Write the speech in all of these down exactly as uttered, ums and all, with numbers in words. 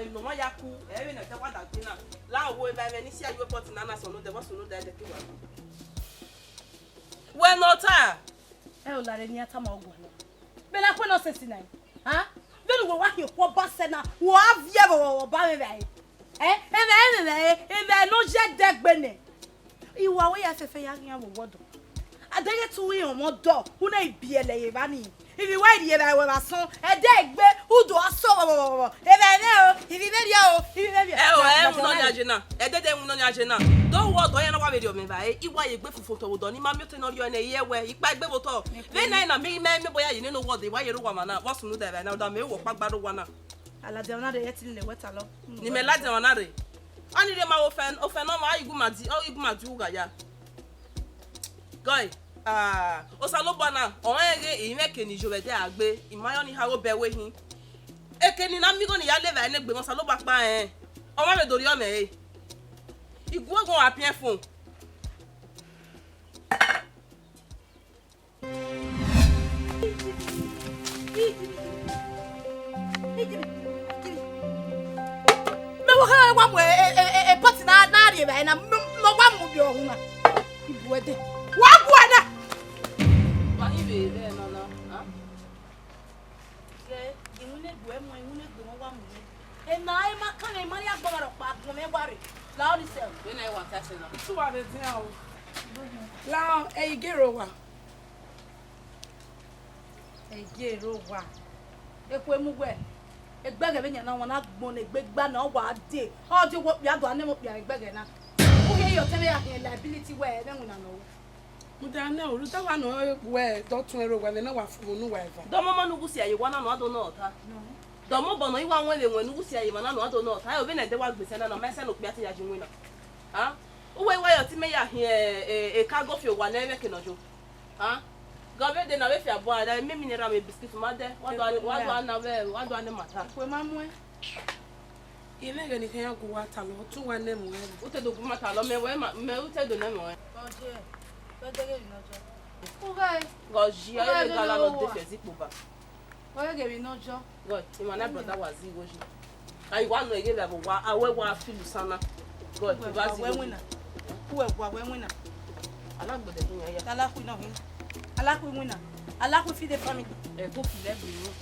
Emwi ne ọ ma ya ku, ẹ vbe ne ẹdẹ wa da gbe na. La wo eva ẹmwẹ ne isi a yu pot na na sunu dẹ, vbọ sunu dẹ, ẹdẹ ke wa. Wẹ ne ọ ta? Ẹ o, lare ne iran tama ọguan na. Vbene a khuẹ nonsense na, ha? Vbene uwẹ wa khian okhuo ọba sẹ na, wa viẹ vbe ọba mwẹ vbe ẹre. Ẹ, evbare, evbare, evbare ne ọ ye ẹdẹ gbe nẹ. Iwa wẹ ya fẹfẹ ya ghian vbe ọdọ. Adeghe te u i họn mwẹ ọdọ, u na i biẹlẹ ye evba nii. Ivbi wa rhie evbare wẹ vbe asọn, ẹdẹ egbe, u do a sọ vbọvbọvbọ. Evbare mwẹ o, ivbi mwẹ rhie o, ivbi mwẹ rhie. Ẹ o, ẹ winna ọnia ye na, ẹdẹdẹ winna ọnia ye na. Do wẹ ọdọ iran na wa vbe rhie ọmọ evbare, iwa ye egbe fufun otọ vbe ọdọ ne ima miẹn otọ ne ọ rhie nẹ, iyẹ wẹ, ikpa egbe vbe otọ. Vbene na na miẹn, mẹ, mẹ bọya ye nene owa ọdọ, iwa ye rre owa mwa na, vbọ sunu dẹ evbare na, ọdọ mẹ wẹ ọkpa gba rre owa na. A ladian na rre, ẹ te lele wẹ talọ. Ne imẹ ladian na rre. Ọni rre ma ofẹn, ofẹn ne ọ ma, igun ma di, ọ, igun ma di ugha ya. Gọe, ah, Osanobua na, ọ rẹn ghe, imẹ ke ni yo vbe ẹdẹ a gbe, ima yọ ni ha gho bẹ wẹ hin. Eke ni na miẹn igho ni ya lele evbare ne egbe mwẹ, Osanobua kpa rẹn. Ọ ma vbe do rhie ọmọ ẹre. Iguogun wa piẹn fo. Mẹ wa kha wa mu e, e, e, e, e pot na, na rhie evbare na, mẹ, mẹ wa mu biẹ ọhun na. Ibu ẹdẹ. Wa gu ẹdẹ. Wa hi vbe rẹ nọ na, a? Ghe, iwinna egbe mwẹ, iwinna egbe mwẹ wa mu ye. Ena, ema kan, ema ya gbọmwa rhọkpa, agbọn mwẹ wa rre. La ọnii sẹ. Vbene wa ta sẹ na. Utu wa vbe dian o. La, ẹ i gere owa. Ẹ i gere owa. Ekhue mu wẹ, egbẹghẹ vbe yan na, wan na gbọn ne egbe gba na, ọ wa dee. Ọ dee wẹ okpia do a nẹ mwẹ okpia egbẹghẹ na. U khian ye ọtẹn vbe ya khian liability wẹ, ẹ mwẹ iwinna nọ. Mudia nẹ o, rhunmwuda wa nọ wẹ dọ tuẹn rre owa, ẹmwẹ ne wa fo ne uwa eva. Dọmọ ọmọ ne uwusia ye owa na nọ, a do nọ ọta. Dọmọ obọ nọ, I wa wọn vbe wọn ne uwusia ye emwa na nọ, a do nọ ọta. Ẹ o, vbene ẹdẹ wa gbese na nọ, ma sẹ ne okpia te ya ye iwinna. A? Uwẹ wa ye ọtẹn mẹ ya khian, e, e, e, cargo fi owa nẹ mwẹ ke nọ yo. A? Gọvmenti na vbe fi abọ a da, mẹ mi ne erha mwẹ biscuit ma dẹ, wa do a, wa do a na vbe, wa do a na ma ta. Kue ma muẹn. Imẹ ghẹ ne I khian gu uwa talọ, ọ tu uwa nẹ mu ẹre. U te do gu ma talọ, mẹ wẹ ma, mẹ u te do nẹ mu ẹre. Ọ je, wẹ deghẹ emwi ne ọ jọ. U gha, gha ọ ji, ọ ye gha la nọ de fẹzi kpo ba. Wẹ deghẹ emwi ne ọ jọ. God, emwa na brother wa zi igho yi. Ayi wa nọ eghe vbe wa, a wẹ wa feel sana. God, wa zi igho yi. Uwẹ gua wẹ winna. Ala gbẹdẹ khin ya ya. Ala khu nọ hin. Ala khu winna. Ala khu feed the family. Ẹ ko fi lẹ gbe ru.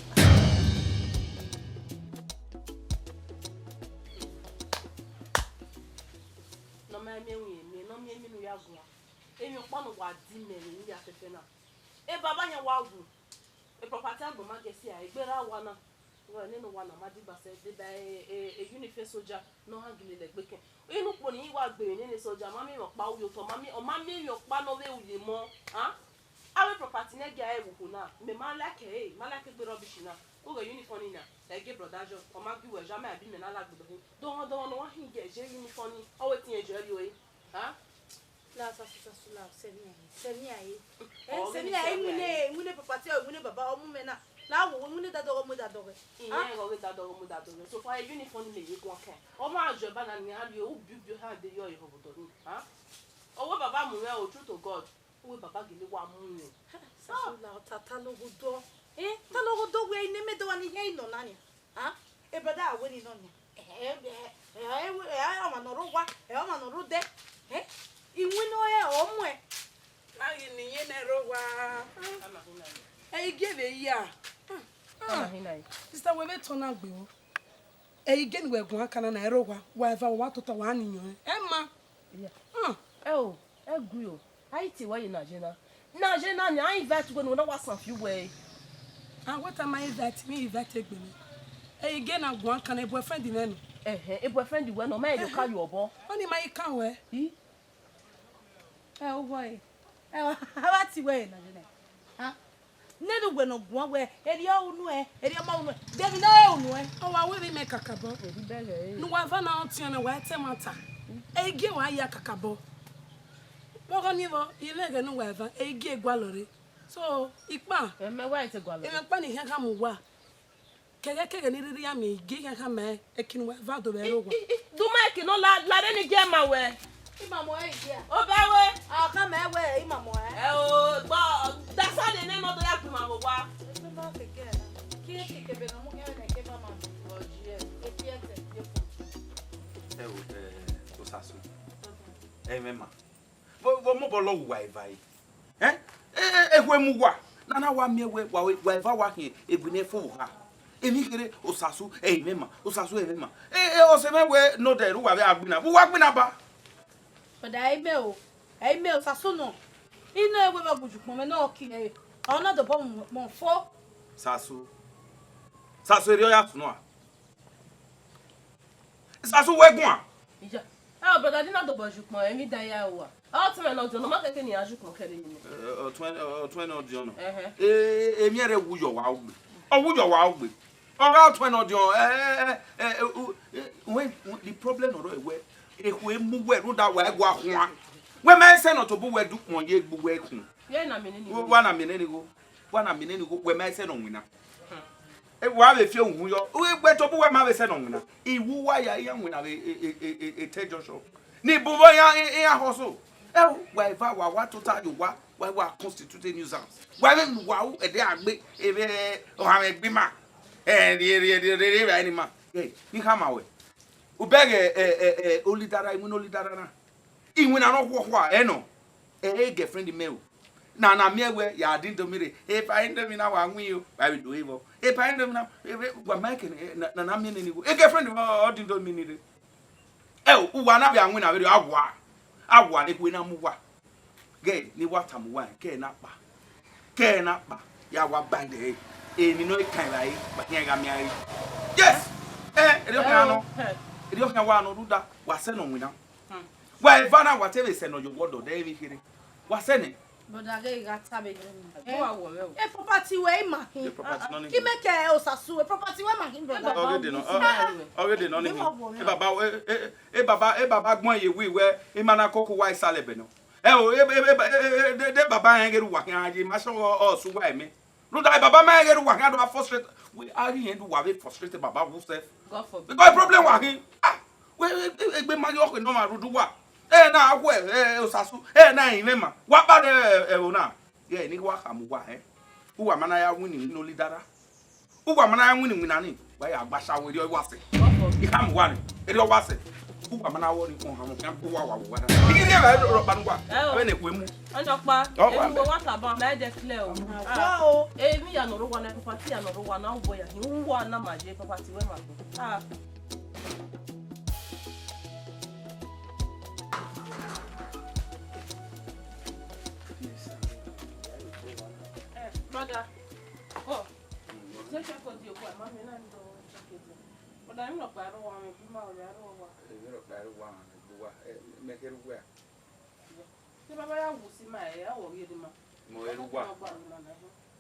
Nọ ma miẹn emwi, nọ miẹn emwi ne u ya guan. Emwi ọkpa ne wa di mẹ vbe emwi ya fẹfẹ na. E baba yan wa wu. E property agbọn ma gẹ sia, egbe ra wa na. Wẹ nene owa na ma digba sẹ deba e, e, e uniform soldier ne ọ hang lele egbe kẹn. Inu ukpo ni wa gbe emwi nene soldier, ma miẹn emwi ọkpa u ye otọ, ma miẹn, ọ ma miẹn emwi ọkpa ne ọ vbe ru ye emọ, a? Avbe property ne gie ẹre vbe okhuo na, mẹ ma like ẹre, ma like egbe rubbish na. Ughẹ uniform ni na, ẹ gie brother John, ọ ma gie uwẹ John, mẹ abi mẹ na la gbodọ hin. Dọmwẹ dọmwẹ ne ọ wa hin gie je uniform ni, ọ wẹ te irẹn jọ rrie ore, a? La sasu sasu la, sẹ emwi a ye, sẹ emwi a ye. Ẹ, ọ sẹ emwi a ye, iwinna, iwinna property, iwinna baba, ọ mu mẹ na. La wo, iwinna dadọghọ mu dadọghọ. Iran ghe dadọghọ mu dadọghọ. So far, uniform ni mẹ ye guan kẹn. Ọ ma jọ eba na ni a rrie, ubi ubi ha de yọ ye họbọdọ ni. Ha? Ọ wẹ baba mu mwẹ o, true to God. Ọ wẹ baba gele wa mu mwẹ. Sasu la, ọ ta ta loghodọ. Eh, ta loghodọ wẹ ine mẹ dọ wa ni hẹ inọ na nia. Ah, e brother a wẹ ni nọ nia. Eh, eh, eh, eh, eh, ọmwa ne ọ rre owa, eh, ọmwa ne ọ rre odẹ. Eh, iwinna ọre ọ muẹn. A ghi ne iyẹn nẹ rre owa. Ẹ i gie vbe ya. Ama hina yi. Sister, wẹ vbe tọn na gbe o. Ẹ i gie ne uwẹ guan kan na, na rre owa. Wa eva, wa tota, wa ni yọn. Ẹ ma. Yeah. Ah. Ẹ o, ẹ gui o. A i tie wẹ ye na ye na. Na ye na nia, a invite uwẹ ne uwẹ na wa san fi uwẹ. A wẹ te a ma invite, mi invite egbe mwẹ. Ẹ i gie na guan kan na, boyfriend mwẹ nọ. Ẹhẹn, boyfriend wẹ nọ, ma rhie oka ye obọ. Ọni ma i kan wẹ. I? Ẹ o wẹ. Ẹ o, a wa tie wẹ ye na ye na. Ha? Nene uwẹ ne ọ guan wẹ, erriọ unu ẹ, erriọ ma unu ẹ. De emwi ne ọ re unu ẹ? Ọ wa wẹ vbe imẹ kakabọ. Eri bẹghe ẹre. Ne uwa eva na ọtiọnrẹn, wa i te ẹmwata. Ẹ i gie wa ya kakabọ. Vbe ọghọ ni vbọ, I mwẹ ẹghẹ ne uwa eva, ẹ i gie gualọ rre. So, ikpa. Ẹmwẹ wa i te gualọ rre. Emwi ọkpa ni khian khama uwa. Kẹghẹ kẹghẹ ne I rhirhi ya miẹn, I gie khian khama ẹre, ẹki ne uwa eva do vbe ẹre owa. I, I, I, du ma ẹki nọ la, la rre ne I gie ma wẹ. Imamọ ẹ i gie a? Obẹ wẹ. A khama ẹ wẹ imamọ ẹ. Ẹ o, gba, dasa de nẹ nọ do ya gbe ma vbe owa. Ebe ma keke ẹre na. Kie keke ebe ne ọ mu khian vbe ne ẹki eva ma mi. Ọ ji ẹ. Eki ẹtẹ. Ẹmwẹ ma. Vbe, vbe mobọ lọ uwa eva ẹre? Ẹn? E, e, ekhue mu uwa. Nana wa miẹn wẹ, wa, wa eva wa khian egbe ne fo vbe oha. Emwi kherhe Osasu, ẹmwẹ ma, Osasu, ẹmwẹ ma. E, e, ọse mwẹ wẹ ne odẹ rre uwa vbe a gbinna, vbe uwa gbinna ba? Brother, ẹ i mẹ o, ẹ i mẹ Osasu nọ. I nọ ẹre wẹ vbe ọ gbuju ukpọn mwẹ ne ọ ki ẹre. Ọ na dobọ mu, mu fo. Sasu. Sasu, erriọ ya sunu a? Sasu, wẹ guan. Iya. Ẹ, brother, I na dobọ ju ukpọn, emwi dan ya ua. Ọ tuẹn nọ diọn, ọ ma kẹkẹ ne iran ju ukpọn kẹre yi nẹ. Ẹ, ọ tuẹn, ọ tuẹn nọ diọn nọ. Ẹhẹn. E, emwi ẹre wu yọ wa ogbe. Ọ wu yọ wa ogbe. Ọ gha tuẹn nọ diọn, ẹ, ẹ, ẹ, ẹ, u, ẹ, wẹ, the problem nọ rọ wẹ, ekhue mu wẹ rhunmwuda wa ẹguae khuan. Wẹ ma sẹ nọ tobọ uwẹ du ukpọn ye egbe uwẹ khun. Ye na miẹn nene. Wa na miẹn nene igho. Wa na miẹn nene igho, wẹ ma sẹ nọ winna. E, wa vbe fi uhunmwu yọ. Uwẹ tobọ uwẹ ma vbe sẹ nọ winna. Iwu uwa ya iran winna vbe e, e, e, e, e te junction. Ni bu vbe iran, iran hustle. Ẹ, wa eva wa, wa tota ye owa, wa, wa constitute nuisance. Wa vbe nu wa ru ẹdẹ agbe, evbe ọhanmwẹ egbe ima. Ẹ, rhie, rhie, rhie, rhie, rhie evbare ni ima. Ẹ, ne I khama ruẹ. U bẹghe, ẹ, ẹ, ẹ, Olidara, iwinna Olidara na. Iwinna ne ọ khuọkhua, ẹ nọ. Ẹ, ẹ, girlfriend mẹ o. Na, na miẹn wẹ, ya din Indomie rre. Epa Indomie na wa win o, wa vbe do evbọ. Epa Indomie na, e, e, wa ma kẹ, ẹ, na, na, na miẹn nene igho. E girlfriend mẹ, ọ din Indomie ni rre. Ẹ o, uwa na vbe a winna vberriọ, a wa, a wa ne ekhue na mu uwa. Ghẹ ne I wa tama uwa, kẹ na kpa, kẹ na kpa, ya wa bind ẹre. Eni nọ kan evbare, wa khian gha miẹn ẹre. Yes. Ẹ, erriọ khian nọ, erriọ khian wa nọ rhunmwuda, wa sẹ nọ winna. Wa eva na, wa te vbe sẹ nọ ye owa ọdọ, de emwi kherhe. Wa sẹ nẹ. Brother, ghe gha ta vbe nọ. Ẹ, e property wẹ ima khin. E property nọ ni. Ki mẹ kẹ Osasu, e property wẹ ima khin, brother. Ọghe de nọ, ọghe de nọ ni. E baba, e, e, e baba, e baba gbọn ye wi wẹ, ima na koko uwa isalẹ ẹbẹ nọ. Ẹ o, e, e, e, e, e, de, de baba rẹn ghe ru uwa khian ye, ma sẹ ọ, ọ sẹ uwa ẹmẹ. Rhunmwuda baba ma rẹn ghe ru uwa khian do a frustrate. We, a ghi rẹn do uwa vbe frustrate baba wu self. God forbid. Because problem wa khin. Ah, we, e, e, egbe ma yo khe nọ ma rhunmwuda uwa. Ẹ na wẹ, ẹ, Osasu, ẹ na rinmwẹ ma. Wa kpa rẹ, ẹ, ẹvbo na. Ghẹ ne I wa khama uwa, ẹ. Uwa ma na ya win ni win Olidara. Uwa ma na ya win ni win na ni, wa ya gba ashawo, erriọ wa sẹ. I khama uwa ni, erriọ wa sẹ. Uwa ma na wọ ni, ọhanmwẹ khian gbe uwa, wa vbe uwa na. I ghi rhie ẹre rhọkpa ne uwa, avbe ne ekhue mu. Ọnọkpa, emwi wẹ wa tama, ma dẹ clear o. Wa o. Emwi ya nọ rre uwa na, property ya nọ rre uwa na, u bọ ya hin, uwa na ma ye property wẹ ma gbe. Ah. Eh, brother. Oh. Zẹ check out your boy, ma miẹn na ni do check it. Brother, emwi nọkpa rre uwa mwẹ, bu ma ọre rre uwa. Emwi nọkpa rre uwa mwẹ, bu uwa. Eh, mẹ kherhe uwa. Te baba ya wu si ma, ẹ, a wọ ghi dima. Mẹ ọre rre uwa.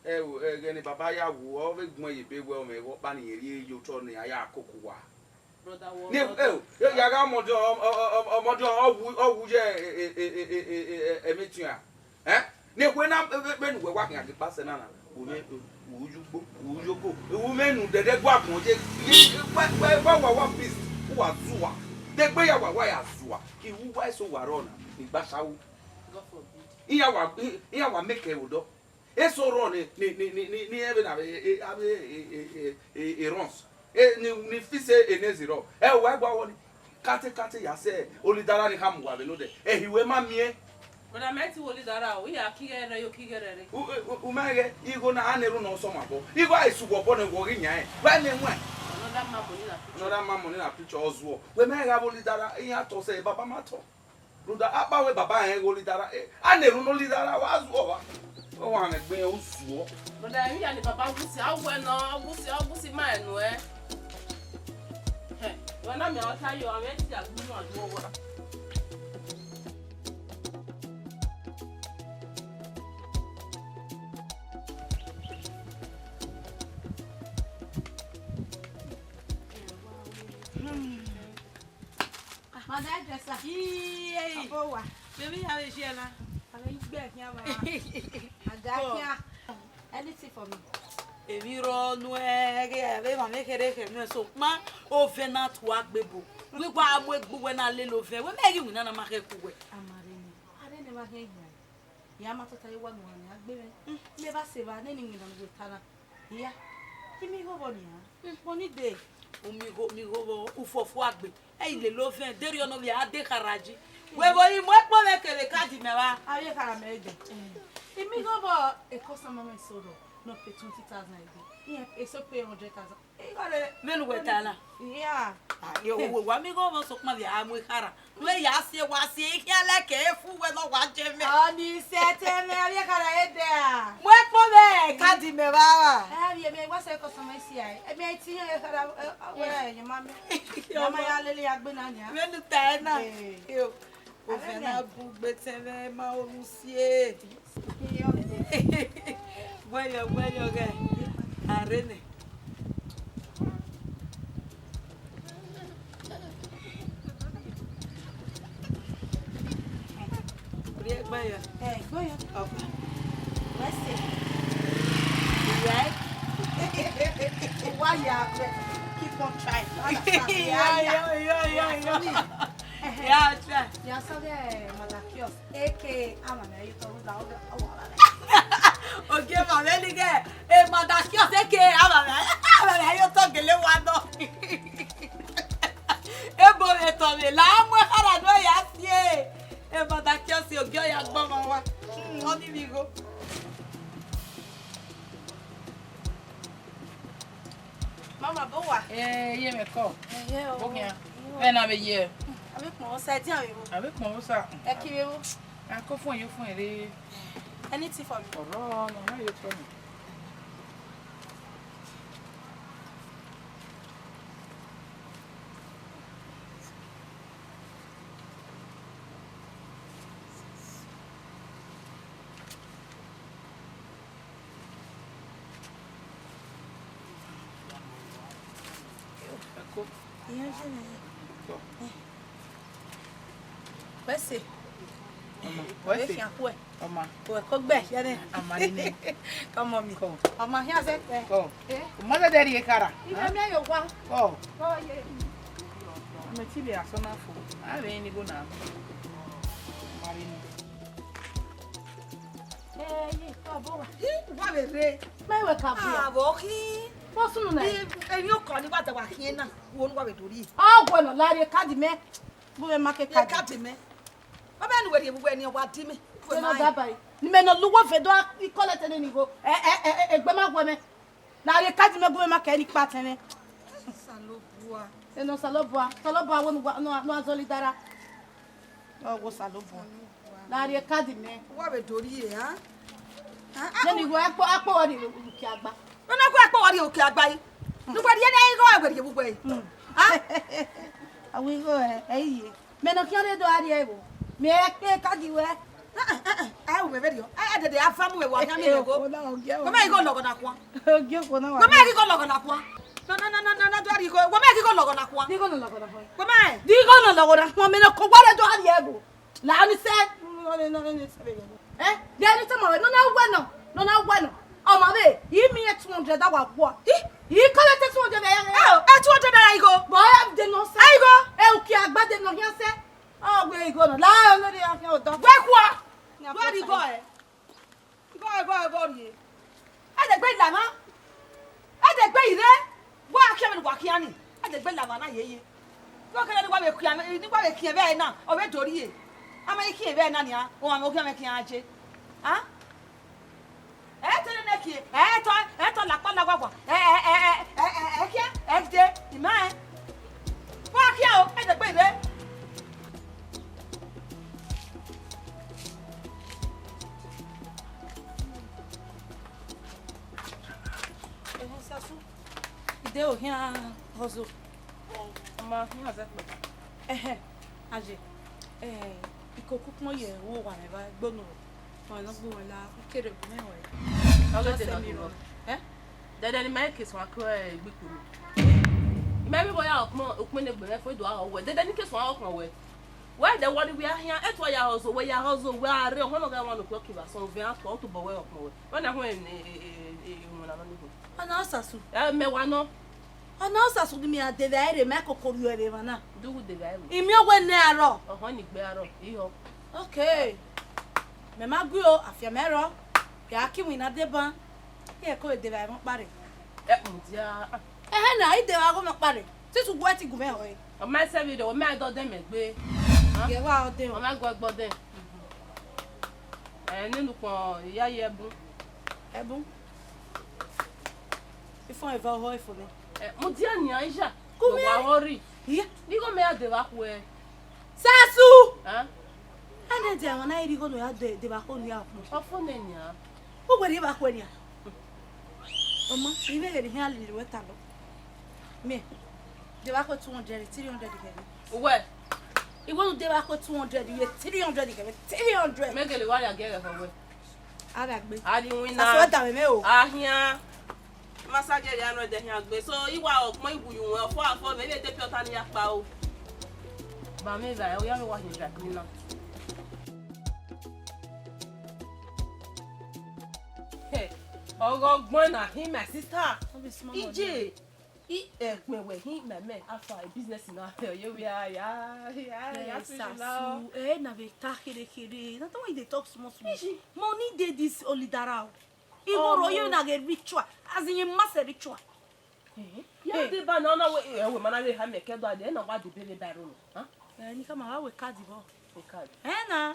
Ẹ o, ẹghẹ ne baba ya wu, ọ vbe gbẹn ye ebe wẹ ọmwẹ vbe ọkpa ne irẹn rhie ye otọ ne a ya koko uwa. Brother, wọ ni, brother. Ẹ o, ya gha ọmọdé, ọ, ọ, ọ, ọmọdé ọ wu, ọ wu ye, e, e, ẹmwẹ etian. Ẹ? Ne ekhue na, vbe, vbene uwẹ wa khian ghe kpasẹ na na, u mwẹ, u yu ugbo, u yu oko, u mwẹ enu dẹdẹ gua gbọn ye, ye, wẹ, wẹ, wẹ wa wa peace, u wa zua. De egbe ya wa, wa ya zua. Iwu uwa eso wa rrọọ na, ni gba ashawo. God forbid. Iran wa, i-, iran wa make ẹre odọ. Eso rrọọ ni, ni, ni, ni, ni, ni ẹvbo na vbe, e, avbe, e, e, e, e, e runs. E, ni, ni fi se enezi rrọọ. Ẹ, uwa gua wọ ni. Kate, kate ya sẹ Olidara ni khama uwa vbe nodẹ. Ẹhi wẹ ma miẹn. Brother, mẹ ti wo Olidara o, iran ki ghẹ rre yo, ki ghẹ rre. U, u, u ma ghẹ, igho na, a na erhunmwu ne ọ sẹ ọmwa obọ. Igho a i sẹ uwa obọ nẹ, wẹ ọ ghi yan ẹn. Wẹ ne wẹ. Another man money na picture. Another man money na picture, ọ zuọ. Wẹ ma gha vbe Olidara, iran tọ sẹ, baba ma tọ. Rhunmwuda, akpawẹ baba rẹn ghe Olidara, eh, a na erhunmwu ne Olidara, wa zuọ wa. Ọ wa mwẹ egbe iran, u zuọ. Brother, emwi ya ne baba wusi, a wẹ nọ, wusi, a wusi ma ẹnu ẹ. Hẹ, wẹ na mẹ ọta yo, a mwẹ ti a gbunu a do wa. Madam hairdresser. Iye. Abo wa. Baby, how is you, na? Abo igbe khian ma. Aga khian. Anything for me? Emwi rrọọ nuẹn, ẹghẹ, ẹvbo emwa mwẹ kherhe kherhe nuẹn, sokpan ovẹn na tua gbe ebo. Wẹ wa mu egbe uwẹ na lele ovẹn. Wẹ mẹ ghi winna na ma khẹ ku wẹ. Amare ni. Are ne ma khian yan. Ya ma tota ye wa nu ha ni a gbe mwẹ. Mm. Mẹ ba se evba nene iwinna ne uwẹ ta na. Iya, I miẹn igho vbọ nian? Mm, vbọ ni dee? U miẹn igho, miẹn igho vbọ, u fọfua gbe. Ẹ i lele ovẹn, derriọ nọ vbe a de kharaji. Wẹ vbe i mu ẹkpo vbe kevbe kadi mẹ vba? Avbe ekhara mẹ dẹ. I miẹn igho vbe e customer mwẹ eso rrọọ, ne ọ pay twenty thousand a day. Iran eso pay hundred thousand. Igho rre. Vbene uwẹ ta na? Yeah. Ah, yo, wa miẹn igho vbe sokpan vbe a mu ekhara. Wẹ ya si, wa si, I khian leke e fu wẹ ne ọ wa je mẹ. Ọ ni sẹtin mwẹ, avbe ekhara dẹ a. Mu ẹkpo vbe kadi mẹ vba. Avbe mẹ wa sẹ customer si a. E mẹ ti yan ekhara, eh, wẹ ye ma mẹ. Ya ma ya lele ya gbe na nia. Vbene u ta ẹre na. Eh. Yo. Ovẹn na bu gbe tẹn vbe ma oru sie. Wẹyọ, wẹyọ ghẹ. A rre nẹ. Rhie gbe ya. Eh, gbe ya. Ọkpa. Wẹ sẹ. Iya. Wa ya, keep on trying. Yo, yo, yo, yo, yo. Ẹhẹn. Ya try. Ya sọ ghe Mother Kiosk, aka Amamẹ Ayotọ, rugha, rugha, rugha. Ogie ma vbe lighe, eh, Mother Kiosk, aka Amamẹ, Amamẹ Ayotọ gele wa nọ. Ebo vbe tọ vbe la, a mu ekhara nuẹn ya sie. Eh, Mother Kiosk, ogie ọ ya gbọmọ wa. Mm, ọ ni vbe igho. Mama, bọ wa? Eh, ye mwẹ kọ. Eh, ye o. Bọ khian. Vbene a vbe ye. A vbe kpọnmwẹ osa, ẹdian vbe vbo? A vbe kpọnmwẹ osa. Ẹ ki vbe vbo? A ko fuẹn yo fuẹn re. Anything for me? Ọrọ, no, no, yo tell me. Ẹko. Iran ye nẹ. Ẹko. Wẹ sẹ. Ọma, wẹ sẹ. Khian khuẹ. Ọma. Wẹ ko gbẹ, yẹ nẹ. Ọma nene. Come on, me. Kọ. Ọma, khian sẹ. Kọ. Eh? Ọma sẹ dẹ rhie ekhara. Iran miẹn yo wa. Kọ. Kọ ye. Mẹ ti vbe asọn na fo. A vbe ni go na. Ọma nene. Eh, ye, kọ bọ wa. Hi, wa vbe rre. Mẹ wẹ ka bia. Ah, vbe ọ khin. Vbọ sunu na? Emwi ọkọ ni wa da wa khian na, wo ne uwa vbe do rhie. Ọ guẹ nọ, la rhie kadi mẹ, gu mwẹ ma ke kadi. Rhie kadi mẹ. Ọ bẹ ne uwẹ rhie vbe uwẹ ni, ọ wa di mẹ. Uwẹ ma da ba yi. Ni mẹ nọ lu uwọ vbe do ikọlẹ tene ni igho. Ẹ, ẹ, ẹ, ẹ, egbe ma guẹ mẹ. La rhie kadi mẹ, gu mwẹ ma ke ni kpa tẹn mwẹ. Osanobua. Eno Osanobua, Osanobua wo ne uwa, ne uwa, ne uwa zọlọ idara. Ọ wo Osanobua. La rhie kadi mẹ. Uwa vbe do rhie, ha? Ha, ha. Nene igho akpọ, akpọ wọ rhie uki agba. Nene akpọ, akpọ wọ rhie uki agba yi. Ne uwẹ rhie ne igho, wẹ rhie vbe uwẹ yi. Hmm. Ha? Awa igho ẹ, ẹ i ye. Mẹ ne ọ khian rre do gha rhie ẹvbo. Mẹ i kpe kadi wẹ. Ah, ah, ah, ah, ẹ ru mwẹ vberriọ. Ẹ, ẹ dede a fa mu mwẹ, wa khian miẹn igho. Okhuo na, ogie okhuo. Wẹ mẹ igho lọghọ na kua. Ogie okhuo na wa. Wẹ mẹ igho lọghọ na kua. Na, na, na, na, na, na, do rhie igho. Wẹ mẹ igho lọghọ na kua. Di igho nọ lọghọ na kua. Wẹ mẹ. Di igho nọ lọghọ na kua, mẹ ne ọ ko wa rre do gha rhie ẹvbo. La ni sẹ. Ẹ, de ni tama wẹ, nọ na wẹ nọ, nọ na wẹ nọ. Ọmọ vbe, I miẹn two hundred a wa guọ. I, I kọlẹ te two hundred ya. Ẹ o, ẹ two hundred naira igho. Bọ ẹ de nọ sẹ. Ẹ igho. Ẹ uki agba de nọ hian sẹ. Ọ wẹ igho nọ. La olori afian odọ. Wẹ kua. Wẹ ri igho ẹ. Igho, igho, igho rhie. Ẹ dẹ gbe lamwa. Ẹ dẹ gbe ire. Wa khian vbene wa khian ni. Ẹ dẹ gbe lamwa na yeye. Wa kẹlẹ ni wa vbe khian, ni wa vbe khian vbe ẹna, ọ vbe do rhie. A ma i khian vbe ẹna nia, ọ ma khian vbe khian je. A? Ẹ te nene kie, ẹ tọ, ẹ tọ lakpa la wagwa. Ẹ, ẹ, ẹ, khian, ẹ de, ima ẹ. Wa khian o, ẹ dẹ gbe ire. Ẹhẹn, Sasu. I de o khian hustle. Ọ ma khian zẹ kpẹ. Ẹhẹn, aye. Eh, ikoko ukpọn ye wo wa mẹ vbe gbonu. Ọ nọ gbe wẹ la, u kere gu mwẹ wẹ. Ọ ghe de nọ do rọ. Eh? Dẹdẹ ne ima ke suẹn ke egbe ikpuru. Ima vbe ya ukpọn, ukpọn ne egbe mwẹ fo do a wẹ. Dẹdẹ ne I ke suẹn ọkpọn wẹ. Wẹ dẹ wọrọ wẹ a khian, etu ya hustle, wẹ ya hustle, wẹ a rre, ọhọn nọ gha wan okpia ọkivba sọn ovẹn a tua, ọ tobọ wẹ ọkpọn wẹ. Wẹ na họn e, e, e, e, iwinna nọ ni họn. Ọ na Osasu. Ẹ, mẹ wa nọ. Ọ na Osasu ne mẹ a de vbe a rre, mẹ koko rriọ ẹre emwa na. Dughu de vbe a rre. I miẹn wẹ nẹ arọ. Ọhọn ni gbe arọ, ihọ. Okay. Mẹ ma gu o, afian mẹ rrọọ. Ya ke iwinna deba. Iran ko vbe de vbe a mwẹ ọkpa rre. Ẹ, mudia. Ẹhẹn na, I de vbe a ghọ mwẹ ọkpa rre. Since uwẹ ti gu mwẹ họe. Ọ ma sẹ vbe rrọọ, ọ ma dọdẹ mẹ gbe. Gie wa ọdẹ o. Ọ ma gu ẹgbẹ ọdẹ. Ẹ, nene ukpọn, I ya ye ẹbun. Ẹbun? Ifọn eva ọhọ ifo nẹ. Ẹ, mudia nian, Aisha. Kumi. Wa worry. Iye. Igho mẹ ya deba khuẹ. Sasu! Hẹn? Ẹnẹ dia wan na i re igho ne u ya de, deba khuẹ ne u ya khuẹ. Ọ fo nẹ nian. U wẹ rhie evba khuẹ nian. Ọma, I vbe ghe ne I khian lele ruẹ talọ. Miẹn, deba khuẹ two hundred, three hundred kẹghẹ. Uwẹ? I wẹ ne u deba khuẹ two hundred, ye three hundred kẹghẹ, three hundred. Mẹ gele wa ya gie ẹghẹ khọ wẹ. A gha gbe. A di winna. Sasu ẹdamwẹ mwẹ o. A khian. Ma sa gie ẹre ya nọ ẹdẹ khian gbe. So, I wa ọkpọn iwu yu wẹn, ọfọ afọ, mẹ vbe de piọta ne I ya kpao. Ba mẹ va, ọ ya vbe wa hin vbe winna. Hey, ọghe ọgbọn na hin, my sister. No be small money. Ije, I, eh, ẹgbẹn wẹ hin, mẹ, mẹ, afa, business na, ye we ya, ya, ya, ya, eh, switch la o. Sasu, eh, na vbe ta khere khere. Na the way you dey talk small small. Iji. Money dey this Olidara o. Igho ro ye na ghe ritual. As in, a massive ritual. Eh, ya deba na, na we, eh, we ma na vbe ha mẹ ke do ade, na wa debe vbe ba ro no. Huh? Eh, ni ka ma wa we card bọ. We card. Eh, na.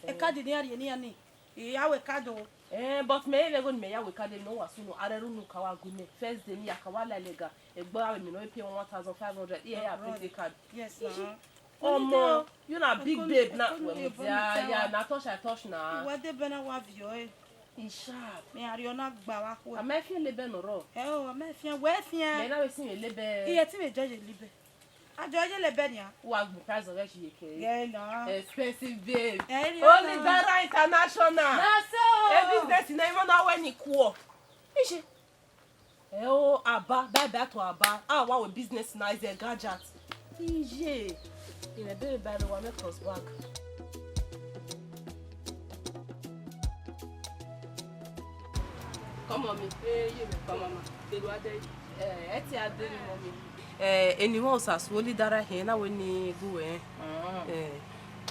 E card ni a rhie ni a ni. I ya wẹ card o. Eh, but mẹ i vbe ẹghẹ ne mẹ ya wẹ card, emwi ne ọ wa sunu, a rre unu ka wa gu mẹ. First day ne I ya ka wa la ẹlẹga, egbe avbe emwi ne ọ pay one thousand five hundred, I ya pay the card. Yes, na. Ọmọ, you na big babe na. Well, yeah, yeah, na touch, I touch na. Wa de bena wa viọ e. I sharp. Mẹ a rhie ọna gba vbe akhuẹ. A ma fian lebe nọ rrọọ. Ẹ o, a ma fian, wẹ fian. Mẹ na vbe sin vbe lebe. Iye ti vbe judge lebe. A judge lebe nian. Wa gbun price ọghẹ shi ye kẹ. Yeah, na. Expensive babe. Eh, yeah, Olidara International. Na so. E business na, even na wẹ ni kuọ. Iye. Ẹ o, Aba, bye bye to Aba. A wa wẹ business na is a gadget. Iye. Ine bere ba re wa make cross bag. Come on, me. Hey, you come on, ma. They do a day. Eh, eti a day, mommy. Eh, eni wọn Osasu, Olidara hẹn, na wẹ ni gu wẹ. Ah. Eh.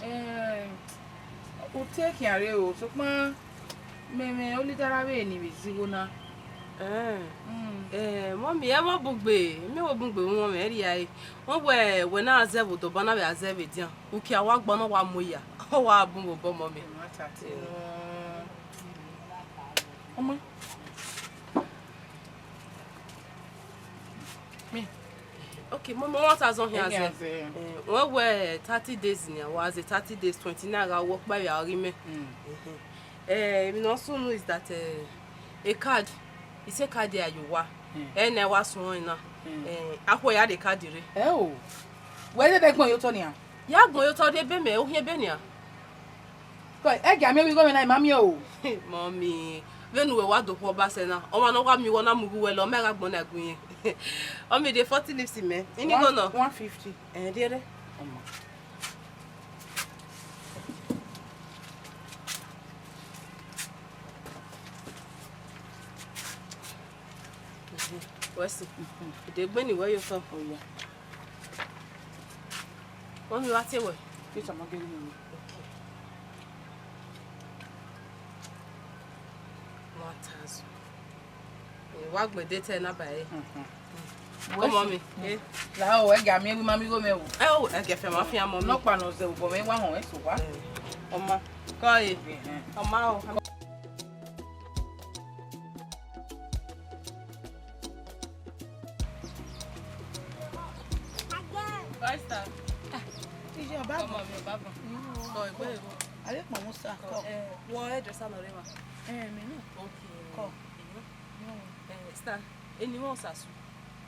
Eh, u te khian rre o, sokpan mẹ, mẹ Olidara vbe ni vbe zigho na. Eh. Mm. Eh, mommy, ẹ vbe obugbe, mẹ vbe obugbe, wọn mẹ rhia e. Wọn wẹ, wẹ na zẹ vbe odọba na vbe a zẹ vbe edian. Ukia wa gba na wa mu ya. Ọ wa bun vbe obọ, mommy. Ẹ ma ta te nọ. Ọma. Me. Okay, mo, mo one thousand here. Here as well. Eh, wẹ wẹ thirty days ni, wa as a thirty days, twenty-nine gha wọ kpa ya ghi mẹ. Mm. Eh, emwi ne ọ sunu is that, eh, a card, it's a card ya ye owa. Mm. Eh, na wa suẹn na. Mm. Eh, akhuẹ ya de card rre. Eh, o. Wẹ de gbọn ye otọ nian? Ya gbọn ye otọ de ebe mẹ, ohiẹn ebe nian. Kọ, ẹ gia miẹn igho mwẹ na, I ma miẹn o. Mummy, vbene uwẹ wa do khuẹ ọba sẹ na, ọmwa ne ọ wa miẹn igho na mu igho uwẹ lọ, ọ ma gha gbọn na gu irẹn. Ọ miẹn de forty lips mẹ. Ini igho nọ? One fifty. Eh, dear. Wẹ si. Ide gbe ni wẹ yo sọ. Oya. Mummy, wa tie wẹ. Teacher, ma geri ni. Okay. One thousand. Eh, wa gbẹn de te na ba e. Mhm. Come on, Mummy. Eh. La o, ẹ gia miẹn igho, I ma miẹn igho mwẹ o. Eh, o, ẹ gẹfẹ ma fian, Mummy. Nọkpa ne ọ zẹ obọ mwẹ wa họn ẹse owa. Eh. Ọma. Kọ e. Mhm. Ọma o. Oyster. Ah, iye ọba. Ọmọ mi ọba bọ. Mm. Kọ ẹgbẹ ego. Ayé pọ̀ mọ́ sá. Kọ. Eh, wọ hairdresser nọ rre ma? Eh, mi náà. Okay. Kọ. Mm. Eh, star, eni wọn Osasu.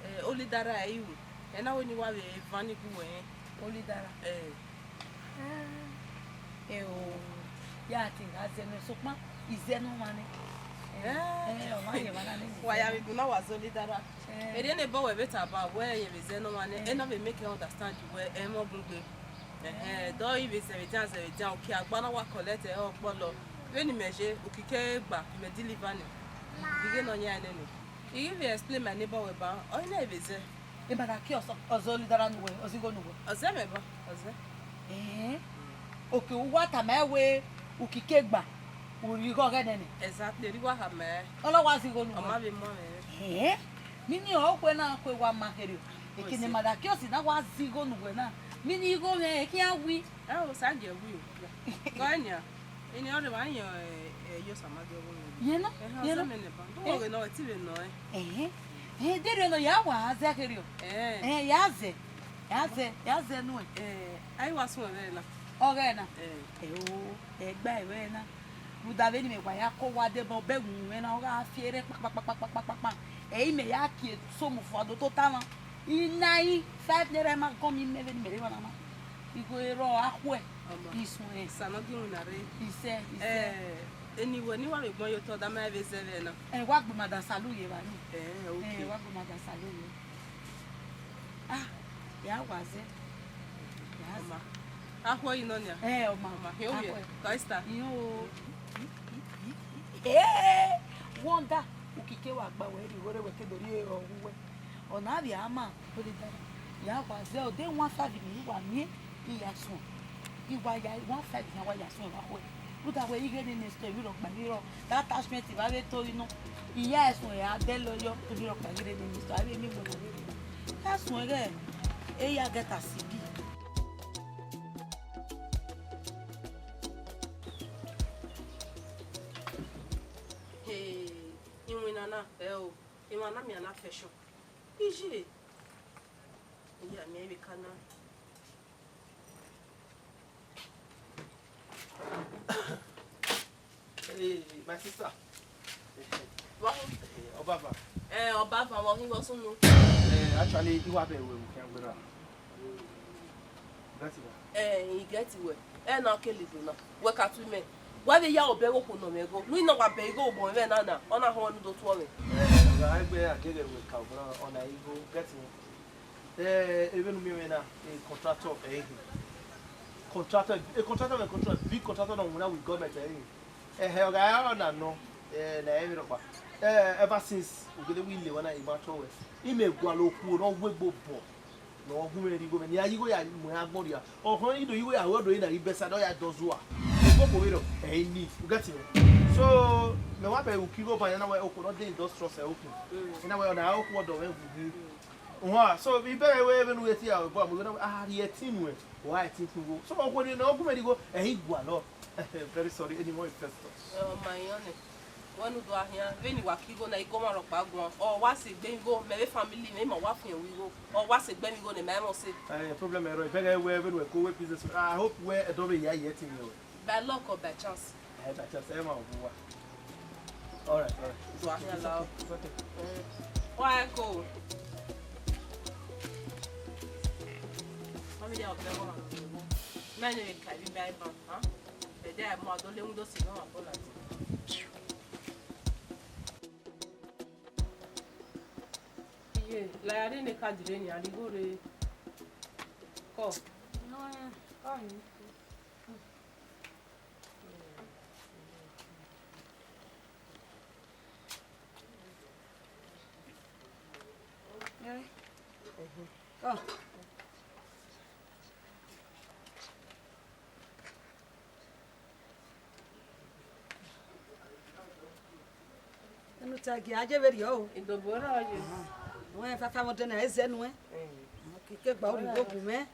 Eh, Olidara ẹ i ru. Ẹ na wẹ ne I wa vbe van ni gu wẹ rẹn. Olidara. Eh. Ah. Eh, o. Ya te gha zẹ nẹ, sokpan, izẹ ne ọ wan nẹ. Eh. Eh, ọ ma ye emwa na nẹ. Wa ya vbe gu na wa zẹ Olidara. Eh. Erriọ ne ebọ wẹ vbe taba wẹ ye vbe zẹ ne ọ wan nẹ, eh, ẹ na vbe make e understand wẹ, ẹ mọ bun gbe. Ẹhẹn, dọ i vbe zẹ vbe edian, zẹ vbe edian, ukia gba na wa collect ẹre ọkpọlọ. Vbene imẹ ye, ukike gba, imẹ deliver nẹ. Ighẹ ne ọ yan nene. I ghi vbe explain my neighbor wẹ ba, ọ i na vbe zẹ. Emwa da kie ọzọ, ọzọ Olidara nu wẹ, ọ zẹ igho nu wẹ. Ọ zẹ mwẹ ba, ọ zẹ. Eh. Okay, u wa tama ẹre wẹ ukike gba, u rhie igho ọghẹe nene. Exactly, erriọ I wa khama ẹre. Ọ na wa zẹ igho nu wẹ. Ọ ma vbe mọ mwẹ. Eh. Mimi ọ khuẹ na kue wa ma kherriọ. Ekene emwa da kie ọsi na wa zẹ igho nu wẹ na. Vbene igho mwẹ khian wi. Ẹ o, sa gie wi o. Gọ ẹ nian. Eni ọrẹ wa yan, ẹ, ẹ, yo sama gie ọghe mwẹ. Yẹn na, ẹhẹn, yẹn na. Ọzọ mẹ nẹ ba. Do wọ ghe nọ, ẹ ti vbe nọ ẹ. Ẹhẹn. Ẹhẹn, de rẹ nọ, ya wa zẹ kherriọ. Ẹ. Ẹhẹn, ya zẹ. Ya zẹ, ya zẹ nuẹn. Ẹ, a i wa suẹn vbe na. Ọghẹ na. Ẹ. Ẹ o, ẹ gba ẹvbo na. Rhunmwuda vbene imẹ wa ya ke owa deba, ọbọ ẹwunwu mwẹ na, ọ gha fi erhẹn kpakpakpakpakpakpa. Ẹ i mẹ ya kie somu fua do tota mwa. I na i five naira ma gọn mi mẹ vbene imẹ rre emwa na na. Igho erọ a khuẹ. Ọma. Isuẹn. Sa nọ gie iwinna rre. Isẹ, isẹ. Ẹ, eni wẹ ne I wa vbe gbẹn ye otọ, da ma vbe zẹ vbe na. Ẹ, wa gbe madam Salu ye evba ni. Ẹ, ok. Ẹ, wa gbe madam Salu ye. Ah, ya wa zẹ. Ya zẹ. Ọma. Akhuẹ yi nọ nia? Ẹ, ọma. Ọma, hiẹn ovbi ẹ. Akhuẹ. Tọ Esther. Hiẹn o. Ee, wonder, ukike wa gba wẹ rhie igho rre wẹ ke do rhie ọghe uwẹ. Ọ na vbe a ma, ọ dee da. Ya wa zẹ, ọ dee wan five ne I wa miẹn, I ya suẹn. I wa ya wan five ne I wa ya suẹn vbe akhuẹ. Rhunmwuda wẹ ighe ne next door, emwi rhọkpa, emwi rhọ, that attachment vbe avbe to yi nọ. I ya suẹn, a dẹ lọ yọ, emwi rhọkpa ighe ne next door, avbe emwi wẹ na vbe. Ya suẹn ghẹ, e ya get asidi. Hey, iwinna na, ẹ o, emwa na miẹn na fashion. Iye, iya miẹn vbe ka na. Hey, my sister. Wa hin. Eh, Obaba. Eh, Obaba, wa hin vbe sunu. Eh, actually, I wa bẹghe wẹ vbe khian gberra. Get it? Eh, I get it wẹ. Eh, na kele do na. Wẹ ka tu mẹ. Wa vbe ya obọ ẹghẹ okhuo nọ mwẹ igho. Ru na wa bẹghe igho obọ mwẹ na na. Ọ na họn ne u do tuọ mwẹ. Eh, ọga, egbe a gẹgẹ wẹ ka obọ na, ọ na igho, get it? Eh, vbene u miẹn mwẹ na, e contractor ẹ i hin. Contractor, e contractor mwẹ contractor, big contractor nọ winna with government ẹ i hin. Ẹhẹ, ọga, ọ na nọ, eh, na ẹ vbe rhọkpa. Eh, ever since u gele wẹ I le wẹ na, I ma tọ wẹ. I mẹ gualọ okhuo ne ọ wegbe obọ ne ọ gu mwẹ rhie igho mwẹ, ne I ya ye igho ya mu agbọn rria. Ọhọn, I do ye igho ya ru ọdọ na ghi bẹsa, ne ọ ya dọ zua. Ogboko vberriọ, ẹ i ni, u get it? So, mẹ wa bẹghe uki igho ban ya na wẹ okhuo ne ọ de industrious ẹ okhuo. Mm. I na wẹ ọ na okhuo ọdọ mwẹ wu. Mm. Uhua, so, I bẹghe wẹ vbene u ghe tie aro, but mu igho na wẹ, a rhie ẹtin nuẹn, wa ẹtin khin igho. So, okhuo ni ne ọ gu mwẹ rhie igho, ẹ i gualọ. Very sorry, eni mwẹ Festus. Ọ ma yan nẹ. Wẹ ne u do a khian, vbene I wa ke igho na, I gọ ọmwa rhọkpa guan. Ọ wa sẹ egbe igho, mẹ vbe family mwẹ, ima wa fian igho. Ọ wa sẹ egbe igho ne ma ẹmwẹ ọse. Eh, problem ẹrọ, I bẹghe wẹ vbene uwẹ ke wẹ business. I hope wẹ ẹdẹ ọ vbe ya ye ẹtin mwẹ o. By luck or by chance? Eh, by chance, ẹ ma ọ bu wa. All right, all right. Do a khian la o. It's okay. Mm. Wa ẹ ko. Mami ya ọbẹ wa. Mẹ ne ka bi ba iban, ha? Ẹdẹ a ma do le mu do si no wa bola. Iye, la ya re ne ka dire ni, a ri igho re. Kọ. No, eh, kọ ni. Eh. Kọ. Enu te gie a je vberriọ o. Idobo rrọọ ye. Wẹ fafa vbe ọdẹ na, eze nuẹn. Mm. Keke gba orhu igho bu mwẹ.